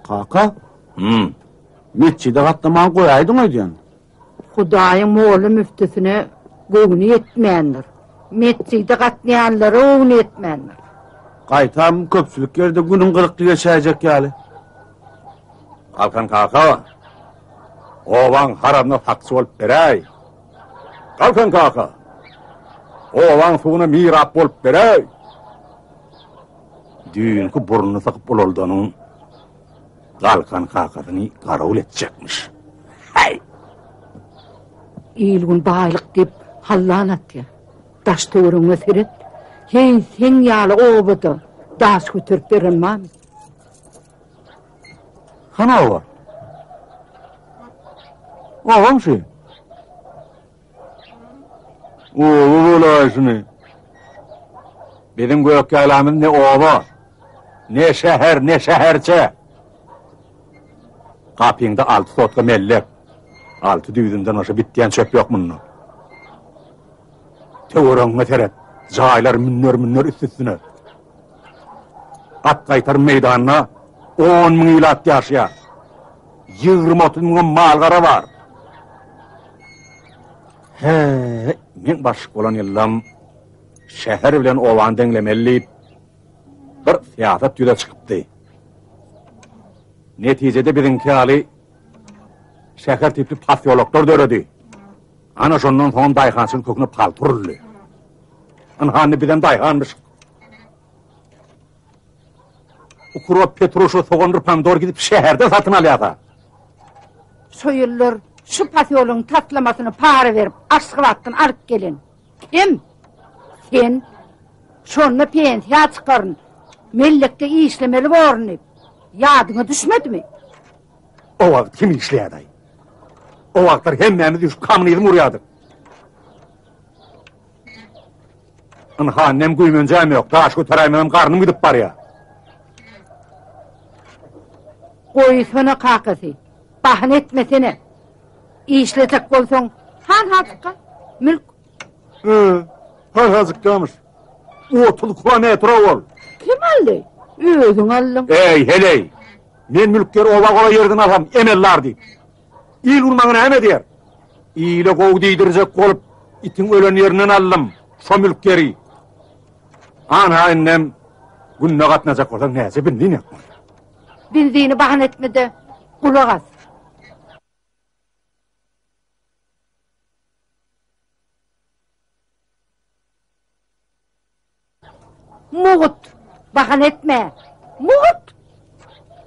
Kaka? Hmm. Metjide gatnaman goýaýdyň öýdýän. Hudaýyň molla müftüsine göwni ýetmändir. Metjide gatnaýanlara göwni ýetmändir. Gaýtam köpçülik ýerde günüň gyzykly geçäýjek ýaly. Galkan kaka. Obaň haramyna sakçy bolup beräý. Galkan kaka! Obaň suwuna mirap bolup beräý. Düýnki burnuny sykyp ulaldanyň Galkan kakasyny garawul etjekmiş. Häý! Il-gün baýlyk diýip hallan atýar. Daş-töweregiňe seret. Heý, seň ýaly obada daş göterip beren barmy? Hany oba? Obam şu. Oba bolaý şuny. Biziň gök ýaýlamyz ne oba, ne şäher, ne şäherçe. Gapyňda alty sotka mellek, alty düýzümden başga bitýän çöp ýok munda. Töweregiňe seret, jaýlar münner-münner üst-üstüne. At gaýtar meýdanda 10 müň ilat ýaşaýar. 20-30 müňem mal-gara bar. He, men başlyk bolan ýyllam şäher bilen obany deňlemeli diýip, bir syýasat ýüze çykypdy. Netijede biziňki ýaly şäher tipli posýoloklar döredi. Ana şondan soňam daýhançylyk köküne palta uruldy. Ynha indi bizem daýhanmyş. Ukrop, petruşa, sogandyr pomidor gidip şäherden satyn alýarsa. Şo ýyllar şu posýologyň taslamasyny para berip Aşgabatdan alyp gelen kim? Sen. Şonda pensiýa çykaryn, mellekde işlemeli borun diýip, ýadyňa düşmedimi? O wagt kim işleýärdi? O wagtlar hemmämiz üýşüp kommunizm gurýardyk. Ynha, nem güýmenjäm ýok, daş göteräýmegem garnym gidip barýar. Goýsana kakasy, bahana etmesene. Işlejek bolsaň, han-ha çykga, mülk. He, han-ha çykýamyş. 30 kilometr ol. Kim aldy? Özüň aldyň. Eý, heleý! Men mülk ýeri oba golaý ýerden alsam, emellar diýip. Il-gün maňa näme diýer? Ile gowy diýdirjek bolup, itiň ölen ýerinden aldym, şo mülk ýeri. Ana indem günde gatnajak bolsaň näçe benzin ýakmaly? Benzini bahana etme-de, gulak as. Mugt! Bahana etme! Mugt!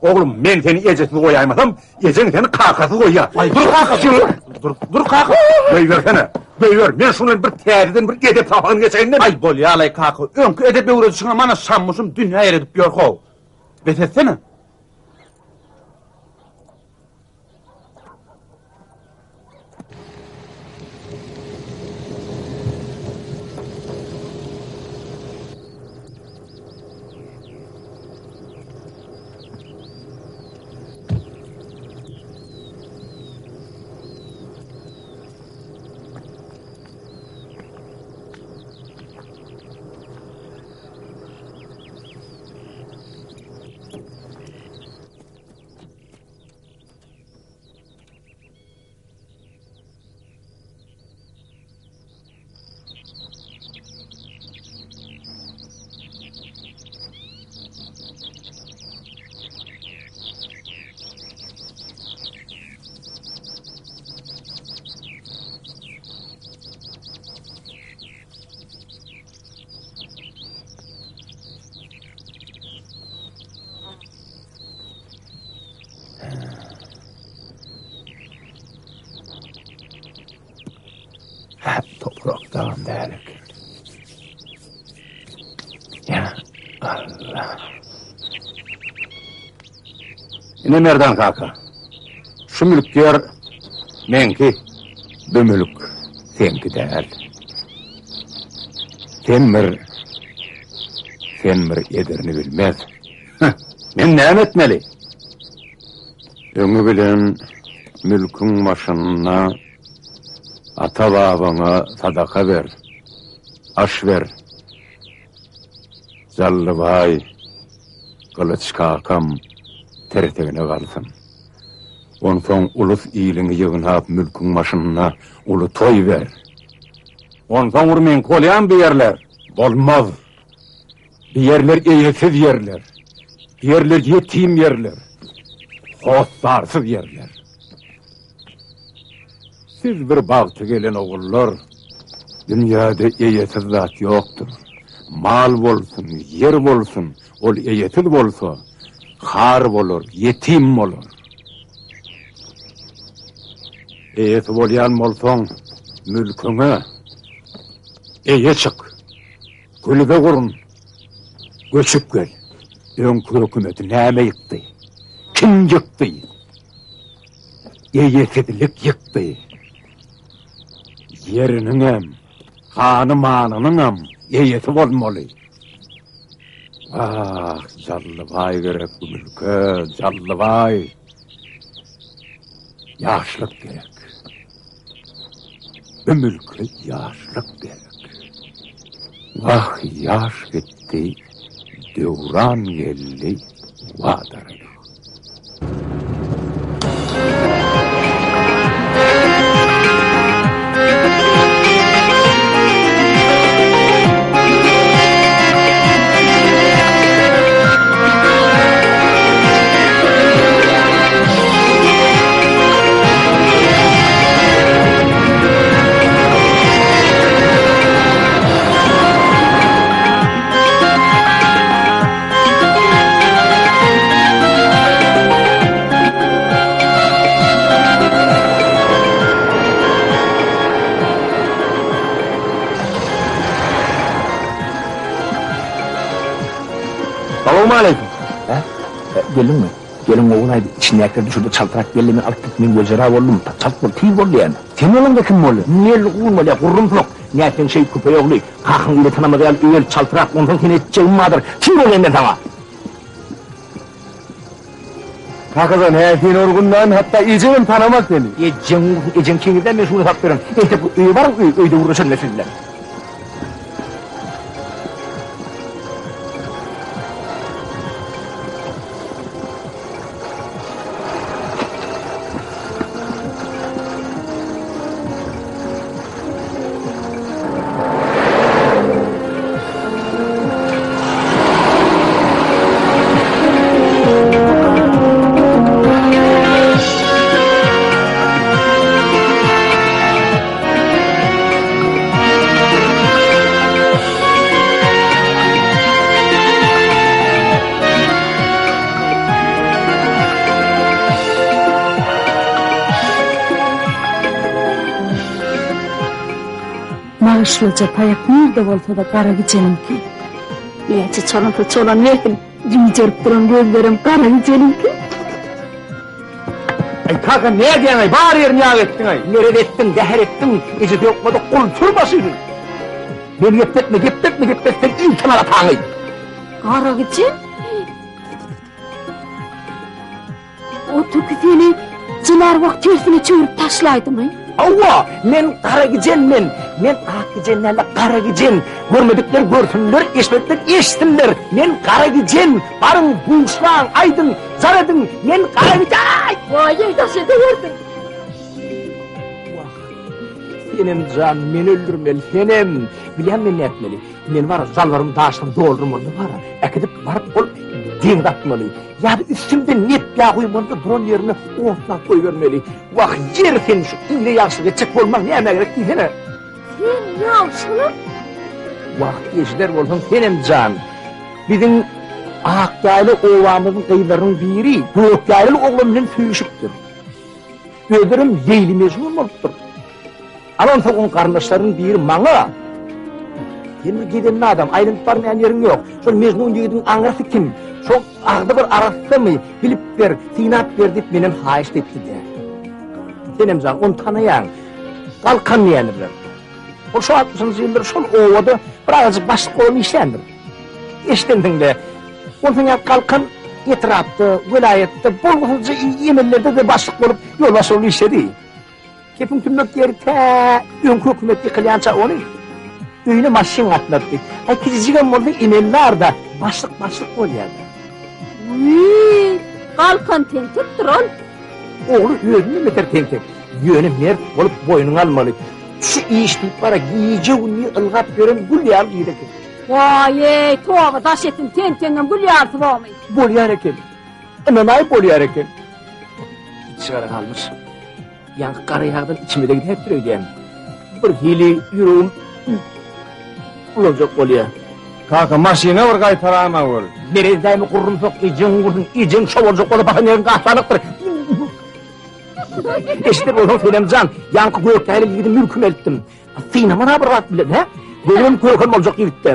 Oglum, men seni ejesiz goýaýmasam, ejeň seni kakasyz goýýar. Aý, dur kaka, dur. Dur, dur kaka. Goýbersene. Goýber. Men şundan bir täzeden bir edep sapagyny geçeýin-de. Aý, bolýa-laý kaka. Öňki edep öwredişiňe mana şammuşym dünýä eredip ýör how. Bes etsene. Hä, toprak dagam däl eken. Ýa Allah. Ine Merdan kaka. Şu mülk ýer meňki. Bu mülk seňki däl. Sen bir sen bir ederini bilmez. Men näme etmeli? Öňi bilen mülküň başynda ata-babaňa sadaka ber, aş ber. Jallybaý, Gylyç kakam tirsegine galsyn. Onsoň ulus-iliňi ýygnap mülküň başynda uly toý ber. Onsoň bir meňki bolýarmy bu ýerler? Bolmaz. Bu ýerler eýesiz ýerler. Bu ýerler ýetim ýerler. Hossarsyz ýerler. Siz bir bagty gelen ogullar. Dünýäde eýesiz zat ýokdur. Mal bolsun, ýer bolsun, ol eýesiz bolsa, har bolar, ýetim bolar. Eýesi bolýan bolsaň, mülküňe eýe çyk. Gülbe gurun, göçüp gel. Öňki hökümeti näme ýykdy? Kim ýykdy? Eýesizlik ýykdy. Ýeriniňem, hany-manynyňam eýesi bolmaly. Ah, Jallybaý gerek bu mülke, Jallybaý. Ýaşlyk gerek. Bu mülke ýaşlyk gerek. Wah, ýaş gitdi, döwran geldi, wadaraýyk. Salowmaleýkim. Hä? Geldiňmi? Gelin ogul aýdy, içindäkileri düşürdi, çaltrak geldi, men alyp git, men wejera boldum, çalt bol, tiz bol diýýän. Sen bolaňda kim bolýar? Melgun bolýar, gurrumsak. Nätseň şeý köpeý ogly, kakaň ile tanamaz ýaly öl, çaltrak, onsoň seni etjegim bardyr. Tiz bol diýen men saňa. Kakajan, hä, sen orgundan, hatda ejemem tanamaz seni. Ejeň ursun, ejeň keňizden men şuny salyp bererin. Entek öýe baryň, öý, öýde gürleşerin men siz bilen. Nagyşlyja taýak nirde bolsa-da gara gijeniňki. Näçe çolansa çolanbersin, jüýjerip duran gözlerem gara gijeniňki. Aý kaka nädýäň-aý, bar ýerini ýag etdiň-aý. Merez etdiň, zäher etdiň, ejesi ýokmady, gul sür başyny. Meni gepletme, gepletme, gepletseň il tanar ataňy. Gara gije? O tüki seni jylar wagt tersine çöwrüp taşlaýdymy? Hawa, men gara gijen men. Men ak gijen däl-de gara gijen. Görmedikler görsünler, eşitmedikler eşitsinler. Men gara gijen. Baryň, buşlaň, aýdyň, jar ediň. Men gara gijen. Waý-eý, daş edewerdin. Wah, senem jan, meni öldürmeli, senem. Bilýän men nätmeli. Men bar, jalbarym daşdan doldurmaly bar. Äkidip baryp ol deňze atmaly. Ýa-da üstümden nep ýag guýmaly-da duran ýerine otlap goýbermeli. Wah, ýeri sen şu ile ýagşylyk etjek bolmaň nämä gerek diýsene. Sen ýagşylyk? Wah, eşider bolsaň senem jan. Biziň Akýaýla obamyzyň gyzlarynyň biri Gökýaýlaly oglan bilen söýüşipdir. Özlerem Leýli-Mejnun bolupdyr. Al onsoň oň garyndaşlarynyň biri maňa, Sen bir gezenli adam, aýlanyp barmaýan ýeriň ýok. Şol Mejnun ýigidiň aňrysy kim? Şo agzy bir arassamy, bilip ber, synap ber diýip menden haýyşt etdi-dä. Senem jan, ony tanaýaň. Galkan diýendirler. Ol şo altmyşynjy ýyllar şol obada bir azajyk başlyk bolup işländir. Eşidensiň-le. Onsoň ýa Galkan etrapda, welaýatda bolgusyzja emellerde-de başlyk bolup, ýolbaşçy bolup işledi. Gepiň tümmek ýeri tä öňki hökümet ýykylýança ony öýüne maşyn gatnatdy. Aý kiçijigem bolsa emeldarda başlyk başlyk bolýada. Wiý, Galkan tentekdir ol. Ogly özünden beter tentek. Ýöne mert bolup boýnuňa almaly. Şu iş diýip bara gije-gündiz ylgap ýören gül ýaly gyz eken. Waý-eý, toba daş etsin, tentegiňem gül ýalysy bormy? Bolýar eken. Ynanaý bolýar eken. Içigara galmyş. Ýaňky gara ýagdan içime-de gidäýipdir öýdýän. Bir hili ýüregim bulanjak bolýar. Kaka, maşyna bir gaýtaraýma gör. Merezdämi gurrumsak ejeň gursun, ejeň şo boljak bolsa bakan ýeriň gaçanykdyr. Eşidip bolsaň Senem jan, ýaňky gökdäli ýigidi mülküme eltdim. Synamana bir zat bilen, hä? Göwrem köken boljak ýigitde.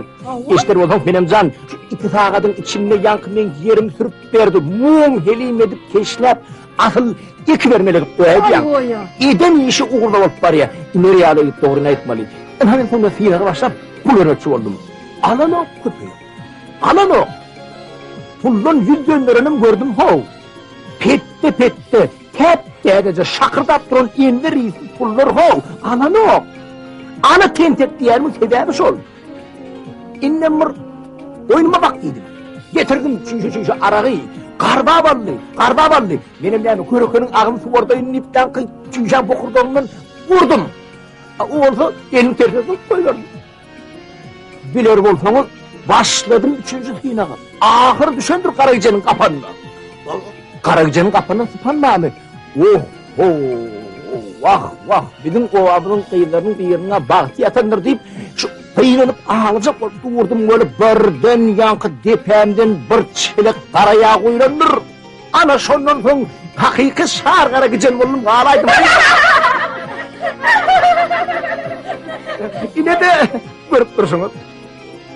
Eşder bolsaň Senem jan, şu iki sagadyň içinde ýaňky meň ýerimi sürüp berdi. Mum helim edip keşläp, asyl ekibermeli edip goýaýdýaň. Eden işi ugruna bolup barýar. Iner ýaly edip dogryny aýtmaly. Ynha men soňra synaga başlap pul bermekçi boldum. Alanok köpeý. Alanok. Puldan ýüz dönderenim gördüm how. Petde-petde, täp-täzeje şakyrdap duran enwer ysly pullar how, alanok. Ana tentek diýýänimiň sebäbi şol. Indem bir oýnuma bak diýdim. Getirdim çüýşe-çüýşe aragy. Garbap aldy, garbap aldy. Menem näme körekeniň agzyny suwardaýyn diýip ýaňky çüýşäň bokurdagyndan urdum. O bolsa elini tersine zyňyp goýberdi. Biler bolsaňyz, başladym üçünji synaga. Ahyr düşendir Garagijeniň gapanyna. Garagijeniň gapanyndan sypan barmy? Oh-ho! Wah, wah, biziň obamyzyň gyzlarynyň biriniň-ä bagty ýatandyr diýip, şu gynanyp aglajak bolup durdum weli birden ýaňky depämden bir çelek gara ýag guýlandyr. Ana şondan soň hakyky şar gara gijen boldum galaýdym. Ine-de görüp durşuňyz.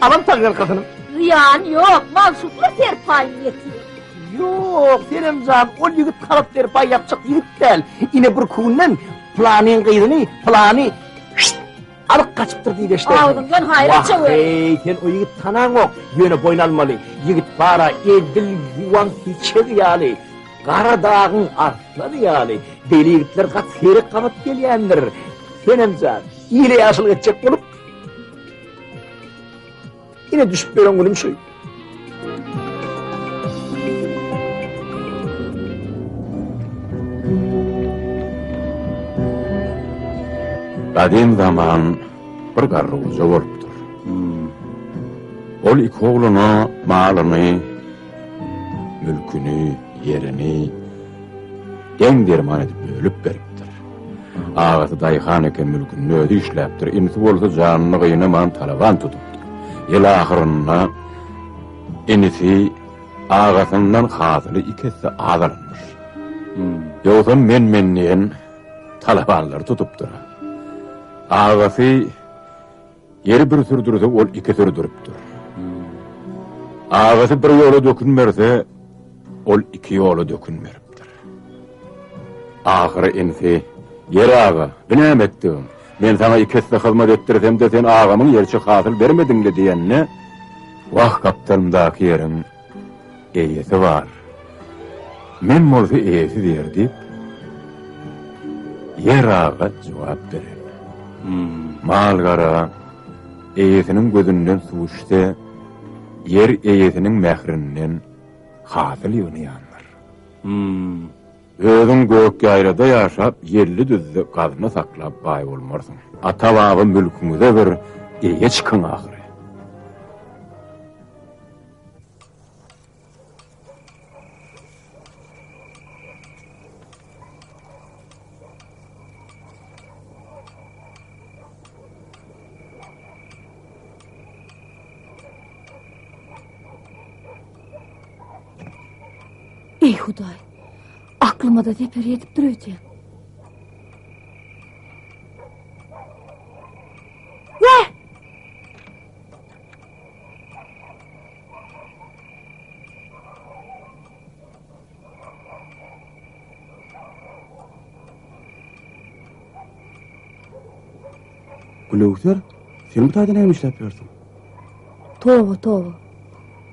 Alan taňňarkasyny. Zyýany ýok, magşukly serpaýyň ýetir. Ýok, Senem jan, ol ýigit halat serpaý ýapjak ýigit däl. Ine bir günden pylanyň gyzyny pylany Alyp gaçypdyr diýip eşdersiň. Agzyňdan haýra çöwer. Wah, eý, sen o ýigit tanaňok, ýöne boýun almaly. Ýigit bar-a, edil ýuwan hiçegi ýaly, gara dagyň arslany ýaly. Beýle ýigitler gaty seýrek gabat gelýändir. Senem jan, ile ýagşylyk etjek bolup, Ine düşüp ýören günüm şu. Gadym zaman bir garry goja bolupdyr. Ol iki ogluna malyny, mülküni, ýerini deň-derman edip bölüp beripdir. Agasy daýhan eken mülkünde özi işläpdir, inisi bolsa janyny gynaman talaban tutupdyr. Ýyl ahyrynda inisi agasyndan hasyly iki esse az alynmyş. Ýogsam men-men diýen talabanlary tutupdyr. Agasy Ýeri bir sürdürse, ol iki sürdüripdir. Agasy bir ýola dökün berse, ol iki ýola dökün beripdir. Ahyry inisi, Ýer aga, bu näme etdigiň? Men saňa iki esse hyzmat etdirsem-de, sen agamyň ýerçe hasyl bermediň-le diýende, Wah, gapdalymdaky ýeriň eýesi bar. Men bolsa eýesiz ýer diýip, Ýer aga jogap beren. Mal-gara eýesiniň gözünden suw içse, ýer eýesiniň mährinden hasyl ýygnaýandyr. Özüň gök ýaýlada ýaşap, ýelli düzde gazna saklap baý bolmarsyň. Ata-baba mülküňize bir eýe çykyň ahyry. Eý Hudaý, aklyma-da zeper ýetipdir öýdýän. Wah! Gülöwser, sen bu taýda näme işläp ýörsüň? Toba, toba.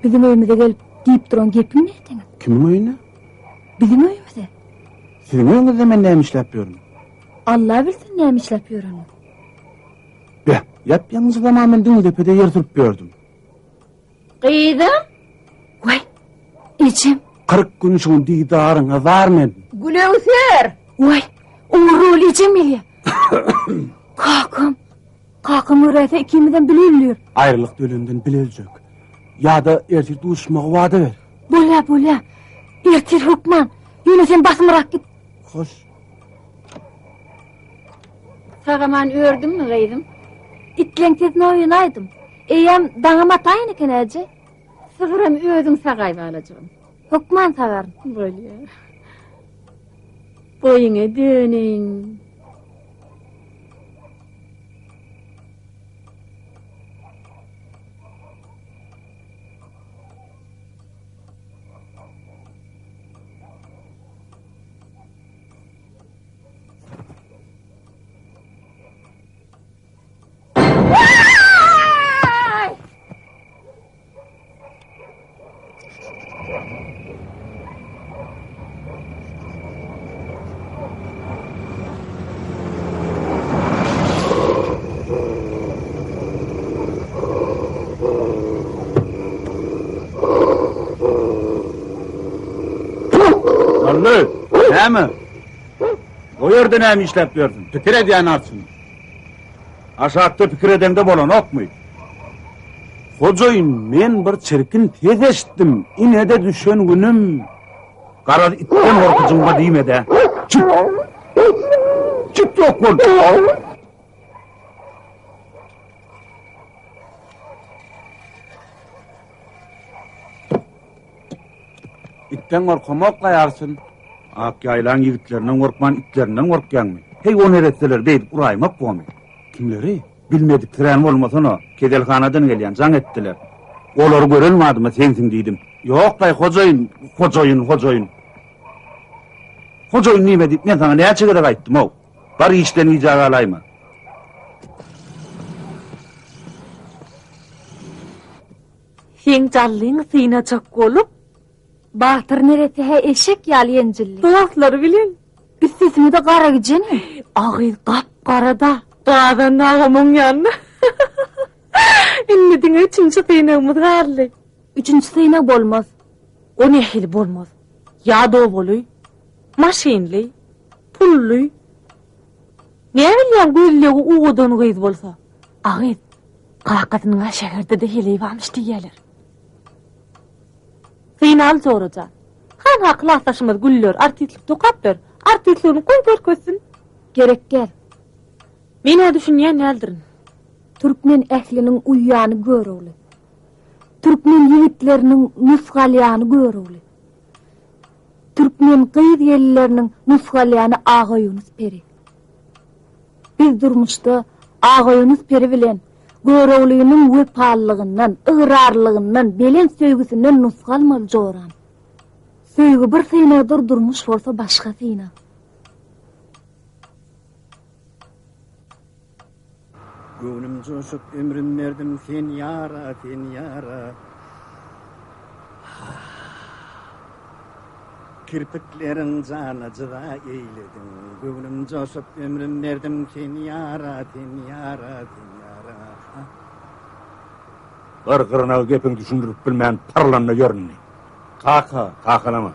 Biziň öýümize gelip diýip duran gepiň ne seniň? Kimiň öýüne? Biziň öýümize. Siziň öýüňizde men näme işläp ýörün? Allah bilsin näme işläp ýöreniňi. Beh, ýap-ýaňyja zaman men Düňdepede ýer sürüp ýördüm. Gyzym! Waý, ejem! 40 gün şuň didaryňa zar men. Gülöwser! Waý, ogurly ejem gelýär. Kakam, kakam göräýse ikimizem bile ölýär. Aýralykda ölenden bile öljek. Ýa-da ertir duşmagy wada ber. Bolýar, bolýar. Ertir hökman. Ýöne sen basymrak git. Hoş. Sag-aman ördüňmi, gyzym? Itleň sesine oýanaýdym. Eýýäm daňam ataýyn eken, eje. Sygyram özüň sagaý, balajygym. Hökman sagaryn. Bolýar. Boýuňa döneýin. Ally, näme? O ýerde näme işläp ýörsüň? Pikir edýän arçyn. Aşakda pikir edeňde bolanokmy? Hojaýyn, men bir çirkin ses eşitdim. Ine-de düşen günüm. Garaz, itden gorkujyňa diýme-dä. Çyk! Çyk ýok bol! Itden gorkamok gaýarsyn. Ak ýaýlaň ýigitlerinden gorkman itlerinden gorkýaňmy? Heý o neresseler beýdip uraýmak bomy? Kimleri? Bilmediksirän bolmasana, keselhanadan gelýän, jaň etdiler. Olary gören badyma sensiň diýdim. Ýok-laý, hojaýyn, hojaýyn, hojaýyn. Hojaýyn diýme diýip men saňa näçe gezek aýtdym-ow. Bar işden gijä galaýma. Seň jallyňy synajak bolup. Batyr neresse-hä eşek ýaly ýenjildi. Dostlary bilen. Üstesine-de gara gijeni. A gyz gap-gara-da. Gazan agam oň ýanyna. Indi diňe üçünji synagymyz galdy. Üçünji synag bolmaz. O nähili bolmaz? Ýa dowaly, maşynly, pully. Näbilýäň gözlegi owadan gyz bolsa. A gyz, Kakasynyň-a şäherde-de heleý barmyş diýýäler. Synaly jora jan. Hanha klasdaşymyz Güller artistlik dokap ber. Artistligini goý görkezsin. Gerek däl. Men-ä düşünýän däldirin. Türkmen ähliniň uýýany Görogly. Türkmen ýigitleriniň nusga alýany Görogly. Türkmen gyz-gelinleriniň nusga alýany Agaýunus peri. Biz durmuşda Agaýunus peri bilen Göroglynyň wepalylygyndan, ygrarlylygyndan, belent söýgüsinden nusga almaly joram. Söýgi bir synagdyr, durmuş bolsa başga synag. Göwnüm joşup ömrüm berdim sen ýara, sen ýara. Kirpikleriň jana jyza eýlediň. Göwnüm joşup ömrüm berdim sen ýara, sen ýara, sen ýara. Bir gyrnagy gepiňi düşündirip bilmän pyrlanda ýör indi. Kaka. Kakalama.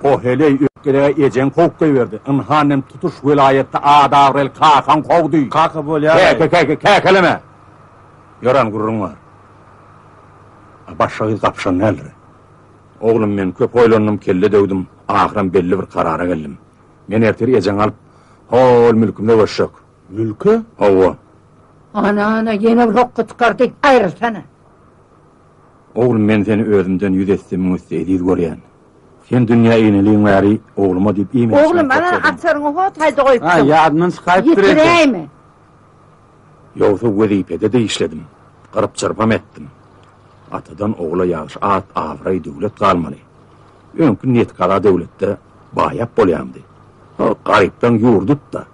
O heleý ökgelige ejeň kowup goýberdi. Ynha indem tutuş welaýatda at-abraýly kakaň kowdy. Kaka bolýar-aý. Käke käke käkeleme. Ýören gürrüň bar. A başga gyz gapyşan däldir. Oglum men köp oýlandym, kelle döwdüm, ahyram belli bir karara geldim. Men ertir ejeňi alyp, hol mülküme göçjek. Mülke? Hawa. Ana, ana, ýene bir hokga çykardy, aýrylsana. Oglum men seni özümden ýüz esse, müň esse eziz görýän. Sen dünýä ineliň bäri ogluma diýip iýmän Oglum, ana, açaryňy ho taýda goýupsyň. Ha, ýadyndan çykaýypdyr eje. Ýetiräýme. Ýogsa wezipede-de işledim, gyryp-çyrpam etdim. Atadan ogla ýagşy at, abraý, döwlet galmaly. Öňki netgaza döwletde baýap bolýamdy. Ho, garyplaň ýurdudy-da.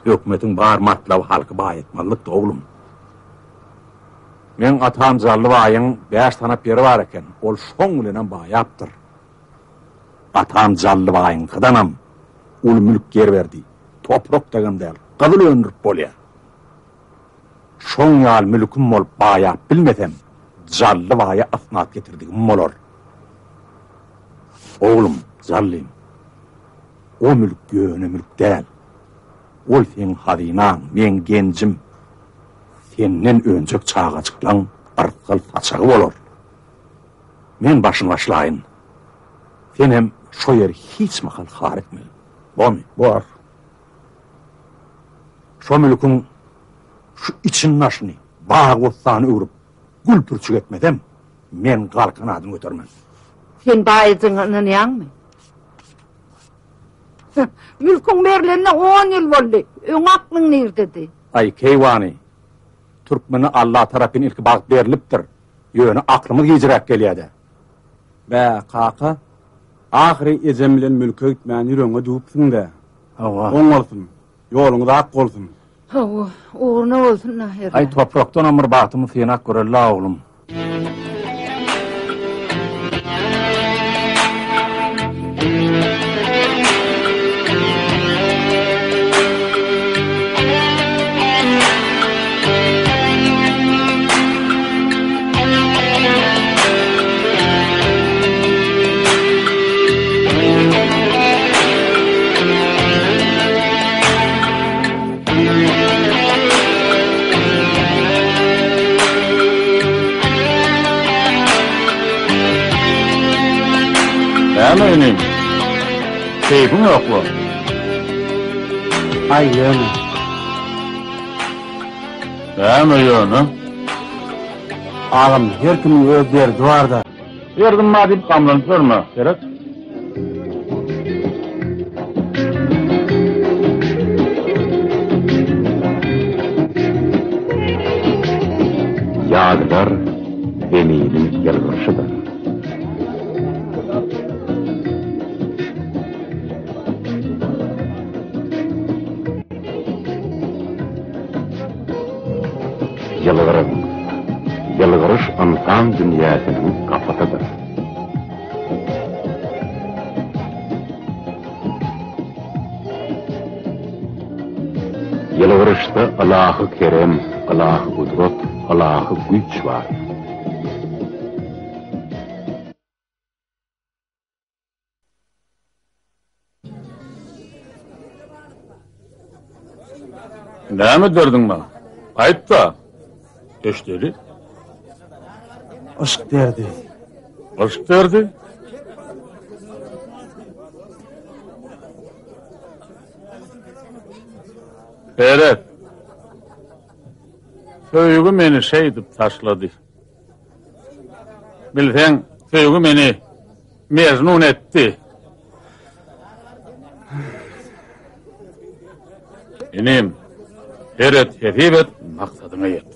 Hökümetiň bar matlaby halky baýatmalykdy, oglum. Meň atam Jally baýyň bäş tanap ýeri bar eken, ol şoň bilenem baýapdyr. Atam Jally baýyňkydanam uly mülk ýer berdi. Toprak dagam däl, gyzyl öndürip bolýar. Şoň ýaly mülküm bolup baýap bilmesem, Jally baýa ysnat getirdigim bolar. Oglum, Jallym, o mülk ýöne mülk däl. Ol seň hazynaň, meň genjim. Senden önjek çagajyklaň yrsgal saçagy bolar. Men başyny başlaýyn. Senem şo ýeri hiç mahal har etmegin. Bormy? Bor. Şo mülküň şu için-daşyny bag-bossana öwrüp, gül-pürçük etmesem, men Galkan adyny götermen. Sen baýajygyňa ynanýaňmy? Mülküň berlenine on ýyl boldy. Öň aklyň nirdedi? Aý, keýwany, türkmene Alla tarapyn ilki bagt berlipdir. Ýöne aklymyz gijräk gelýä-dä. Bä, kaka, ahyry ejem bilen mülke gitmäni ýüregiňe düwüpsiň-dä. Hawa. Oň bolsun. Ýoluňyz ak bolsun. Hawa, ugruna bolsun-da hernä. Aý, toprakdanam bir bagtymy synap göreli-la, oglum. Näme inim? Keýpiň ýokmy? Aý ýöne. Näme ýöne? Agam, her kimiň öz derdi bar-da. Derdim bar diýip gamlanyp ýörme, seret. Ýazlar zeminiň ýylgyryşydyr. Ýylgyryň. Ýylgyryş ynsan dünýäsiniň gapysydyr. Ýylgyryşda ylahy kerem, ylahy gudrat, ylahy güýç bar. Näme derdiň bar? Aýt-da. Eşdeli. Yşk derdi. Yşk derdi? Seret. Söýgi meni şeýdip taşlady. Bilseň, söýgi meni Mejnun etdi. Inim, seret, hesip et, maksadyňa ýet.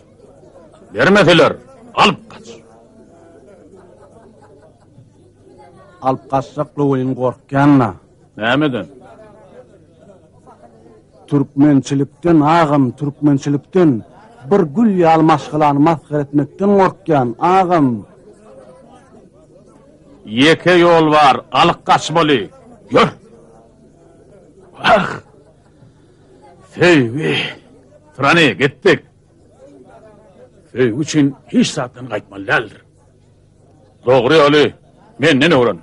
Bermeseler, alyp gaç. Alyp gaçjakla welin gorkýan-da. Nämeden? Türkmençilikden agam, türkmençilikden. Bir gül ýaly maşgalany masgara etmekden gorkýan, agam. Ýeke ýol bar, alyp gaçmaly. Ýör! Wah! Söýgi! Tyrany, gitdik. Söýgi üçin hiç zatdan gaýtmaly däldir. Dogry ýoly menden öwren.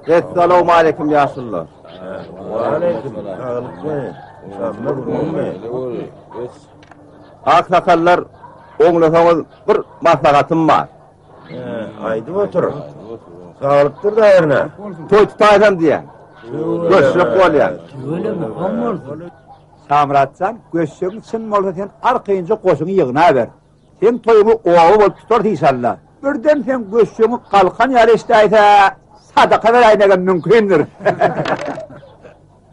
Essalawmaleýkim ýaşulular. Aksakallar oňlasaňyz bir maslahatym bar. Aýdyp otur. Saglykdyr da erne. Toý tutaýsam diýýän. Göçjek bolýan. Tüweleme, oň bolsun. Şamyratjan, göçjegiň çyn bolsa sen arkaýynja goşuňy ýygnaber. Seň toýuňy oba bolup tutarys işalla. Birden seň göçjegiňi galkan ýaly eşidäýse, sadaka beräýmegem mümkindir.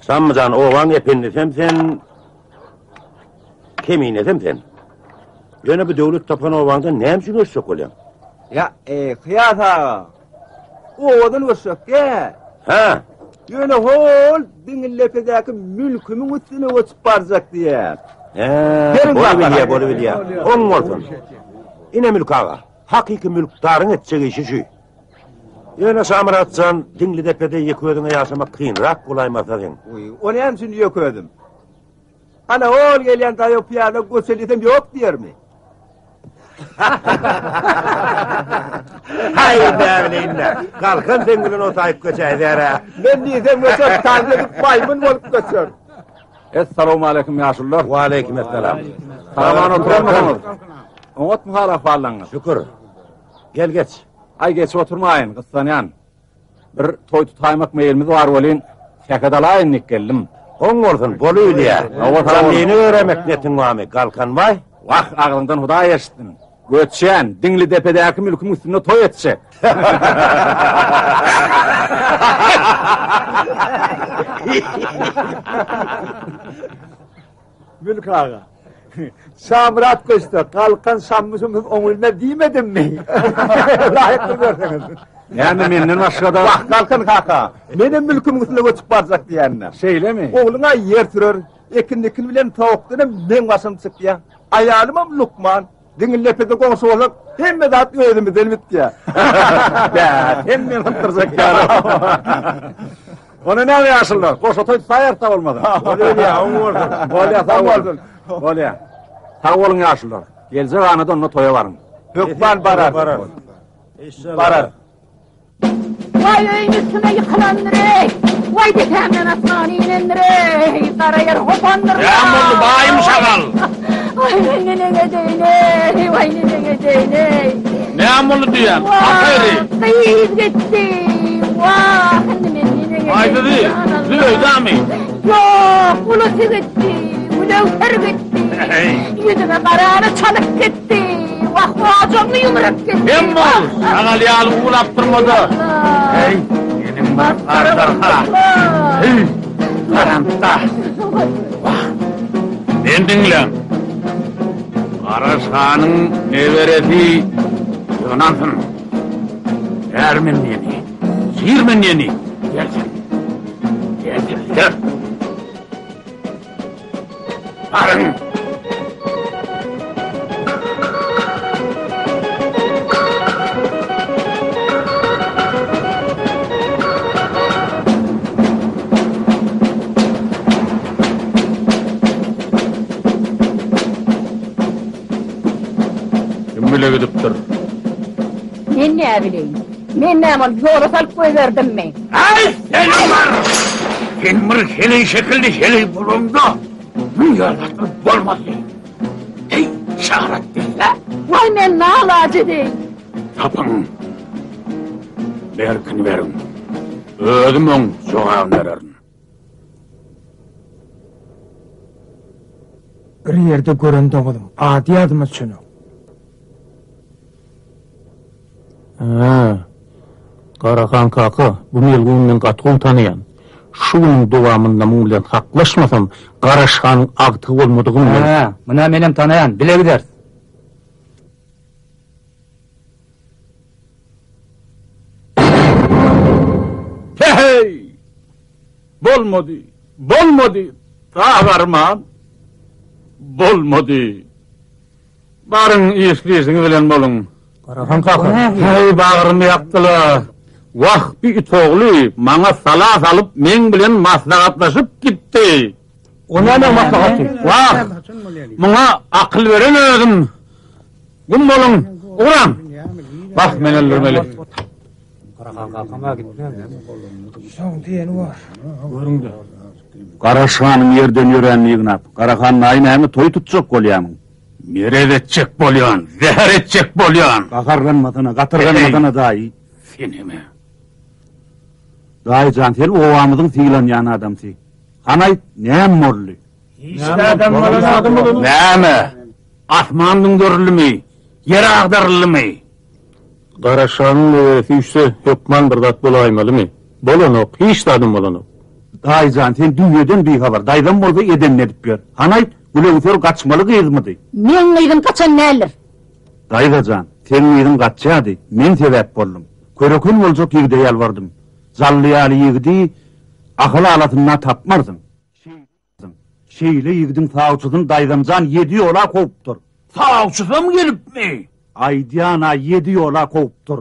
Şammyjan, obaň ependisem sen, Keminesem sen. Ýöne bu döwlet tapan obaňdan näme üçin göçjek bolýaň? Ýa, e, Kyýas aga, obadan göçjek däl. Hä? Ýöne hol Diňildepedäki mülkümiň üstüne göçüp barjak diýýän. Hä, bolubilýär, bolubilýär. Oň bolsun. Ine Mülk aga. Hakyky mülkdaryň etjek işi şü. Ýöne Şamyrat jan, Diňlidepede ýeke özüňe ýaşamak kynrak bolaýmasa seň. Wiý, o näme üçin ýeke özüm? Ana, hol gelýän daýaw pyýada göçeliysem ýok diýermi? Haý, näbileýin-dä. Galkan seň bilen otaýyp göçäýser-ä. Men diýsem göçer, tans edip maýmyn bolup göçer. Essalawmaleýkim ýaşulular. Waleýkim essalam. Sag-aman oturanmysyňyz? Oňatmy hal-ahwallaryňyz? Şükür. Gel geç. Aý geçip oturmaýyn, gyssanýan. Bir toý tutaýmak meýlimiz bar welin, sähet alaýyn diýip geldim. Oň bolsun, bolubilýä. Janlyny öremek netiň barmy, Galkanbaý? Wah, agzyňdan Hudaý eşitsin. Göçýän, Diňlidepedäki mülküň üstünde toý etjek. Mülk aga. Şamyrat göçse, Galkan şammy-şumsuz oňulmaz diýmedimmi? Laýykdyr görseňiz. Näme menden başga-da? Wah, Galkan kaka, menem mülkümiň üstüne göçüp barjak diýýän-dä. Şeýlemi? Ogluň-a ýer sürer, ekin-dikin bilen towukdan hem meň başym çykýar. Aýalymam lukman. Diňildepede goňşy bolsak, hemme zat özümizden bitýär. Bä, sen meni sypdyrjak ýaly. Onda näme ýaşulular, goşa toý tutaýarys-da bolmasa. Bolýa, oň bolsun. Bolýa, sag bolsun. Bolýa. Sag boluň ýaşulular. Geljek anada onda toýa baryň. Hökman barar. Barar. Waý öýüň üstüme ýykylandyr-eý! Waý depämden asman inendir-eý! Gara ýer hopandyr-la! Näme boldy, baýym şagal? Waý men neneň edeýin-eý! Waý neneň edeýin-eý! Näme boldy diýýän? Ahyry! Gyz gitdi! Wah, indi men neneň edeýin? Haýsysy? Zübeýdamy? Ýok, ulusy gitdi! Gülöwser gitdi! Ýüzüme garany çalyp gitdi! Wah, ojagyňy ýumrup gitdi! Hem bol, şagal ýaly uwlap durma-da. Heý, meniň bir aždarha. Heý, garantda. Wah, men diňläň. Garaşanyň neberesi ýygnansyn. Ärmen diýeni, şirmen diýeni gelsin. Gelsinler. Baryň! Kim bile gidipdir? Men näbileýin? Men näme ony ýola salyp goýberdimmi? Aý, seniň bar! Sen bir heleý şekilli heleý bolaňda, müň ýaly zatlar bolmazdy. Heý, şarat diýse. Waý, men nalaç edeýin? Tapyň. Berkini beriň. Özüm oň jogabyny bererin. Bir ýerde gören doňuzym, ady ýadyma düşenok. Hä, Garahan kaka, bu melguny men gaty gowy tanaýan. Şu günüň dowamynda muň bilen haklaşmasam, Garaşhanyň agtygy bolmadygym men. Hä, muny-a menem tanaýan, bile gideris. Heý! Bolmady, bolmady, gagarman. Bolmady. Baryň işli-işiňiz bilen boluň. Garahan kaka. Heý, bagrymy ýakdylar. Wah, bi it ogly maňa sala salyp, meň bilen maslahatlaşyp gitdi. O näme maslahaty? Wah, muňa akyl beren özüm. Gum boluň, ugraň! Wah, men öldürmeli. Garahan kakam-a gitmez. Şoň diýeni bar. Görüň-de. Garaşhanyň ýerden ýöränini ýygnap, Garahan daýy näme toý tutjak bolýamyň? Merez etjek bolýan, zäher etjek bolýan. Gaharlanmasana, gatyrganmasana daýy. Senem-ä. Daýy jan, sen obamyzyň sylanýan adamsy. Hany aýt, näme boldy? Hiç zadam bolanok. Näme? Asman düňderilimi? Ýer agdaryldymy? Garaşanyň neberesi üýşse, hökman bir zat bolaýmalymy? Bolanok, hiç zadam bolanok. Daýy jan, sen düýeden bihabar, daýzam bolsa edenini edip ýör. Hany aýt, Gülöwser gaçmaly gyzmydy? Meň gyzym gaçan däldir. Daýza jan, seň gyzyň gaçýady, men sebäp boldum. Köreken boljak ýigide ýalbardym. Jally ýaly ýigidi Ahal alasynda tapmarsyň. Şeýle ýigidiň sawçysyny daýzam jan ýedi ýola kowupdyr. Sawçysam gelipmi? Aýdýan-a ýedi ýola kowupdyr.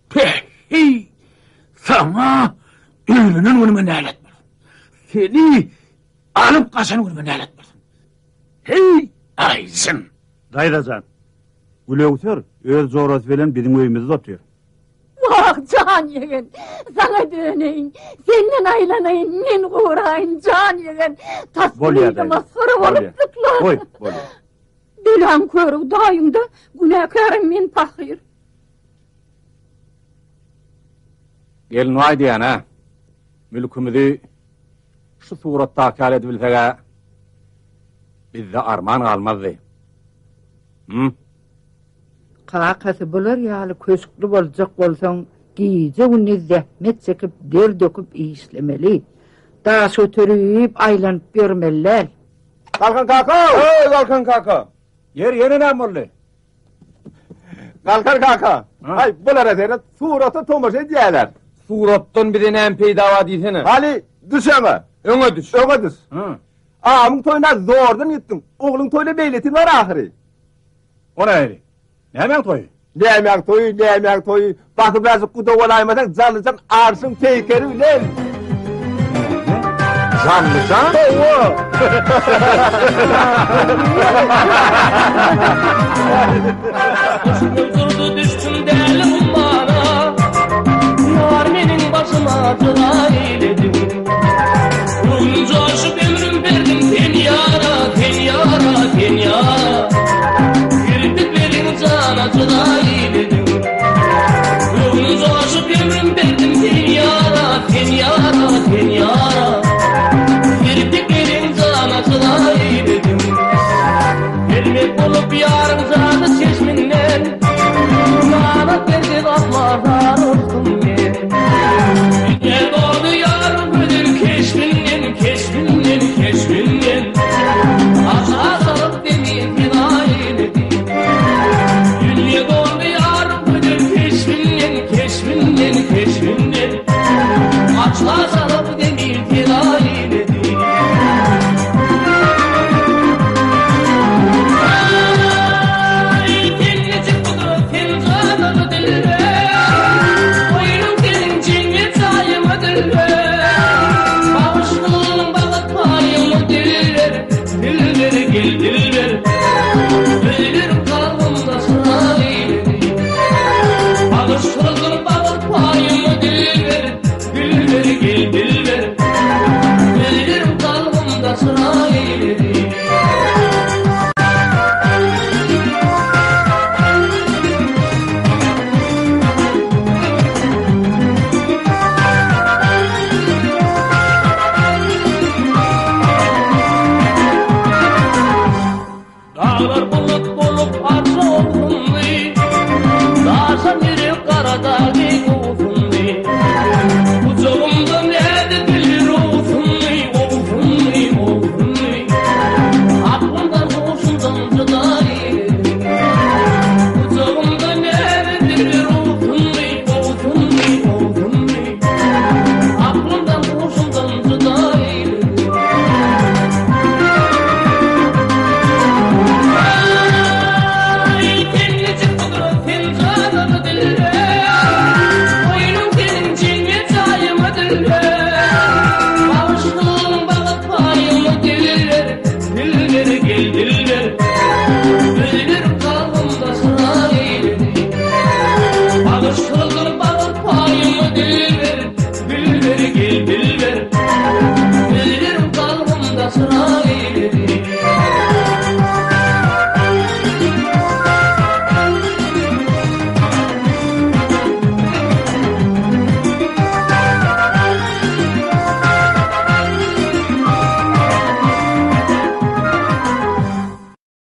Päheý! Saňa öýlenen günüme nälet bolsun. Seni alyp gaçan günüme nälet bolsun. Heý, aýjyn! Daýza jan, Gülöwser öz jorasy bilen biziň öýümizde otyr. Wah, jan ýegen, saňa döneýin, senden aýlanaýyn, men goraýyn, jan ýegen, tas Bolýar, bu daýza. masgara Bolýar. bolupdyklar. Goý, bolýar. Belaň körügi daýyňda, günäkärim men pahyr. Gelin diýýän-ä, mülkümizi şu suratdaky ýaly edibilseg-ä, bizde arman galmazdy. Hüm? Kakasy bular ýaly köşkli boljak bolsaň, gije-gündiz zähmet çekip, der döküp işlemeli. Daş göterip aýlanyp ýörmeli däl. Galkan kaka! Eý, Galkan kaka! Ýeri, ýene näme boldy? Galkan kaka! Aý, bulara seret, surata tomaşa edýärler. Suratdan bize näme peýda bar diýsene. Haly, düş öňe. Öňe düş. Öňe düş. Agamyň toýuna zordan gitdiň. Ogluň toýuna beýletin bar ahyry. O nähili? Nämäň toýy? Nämäň toýy, nämäň toýy? Basybrazyk guda bolaýmasaň, Jallyjan arşyň peýkeri bilen. Jallyjan? Hawa. Durdy düşdüm däli ummana Ýar meniň başyma jyga eýlediň Göwnüm joşup ömrüm berdim sen ýara, sen ýara, sen ýara Kirpikleriň jana jyga eýlediň Göwnüm joşup ömrüm berdim sen ýara, sen ýara, sen ýara Kirpikleriň jana jyga eýlediň Gelmek bolup ýaryň jady çeşminden Manat berdi asla zar oldum men Dünýä doldy ýaryň gözel keşbinden, keşbinden, keşbinden Aşa salyp seni feda eýledi Dünýe doldy ýaryň gözel keşbinden, keşbinden, keşbinden Aşa salyp seni feda eýledi Daglar bulut bolup arşa okgundy, Daşan ýürek gara dagy.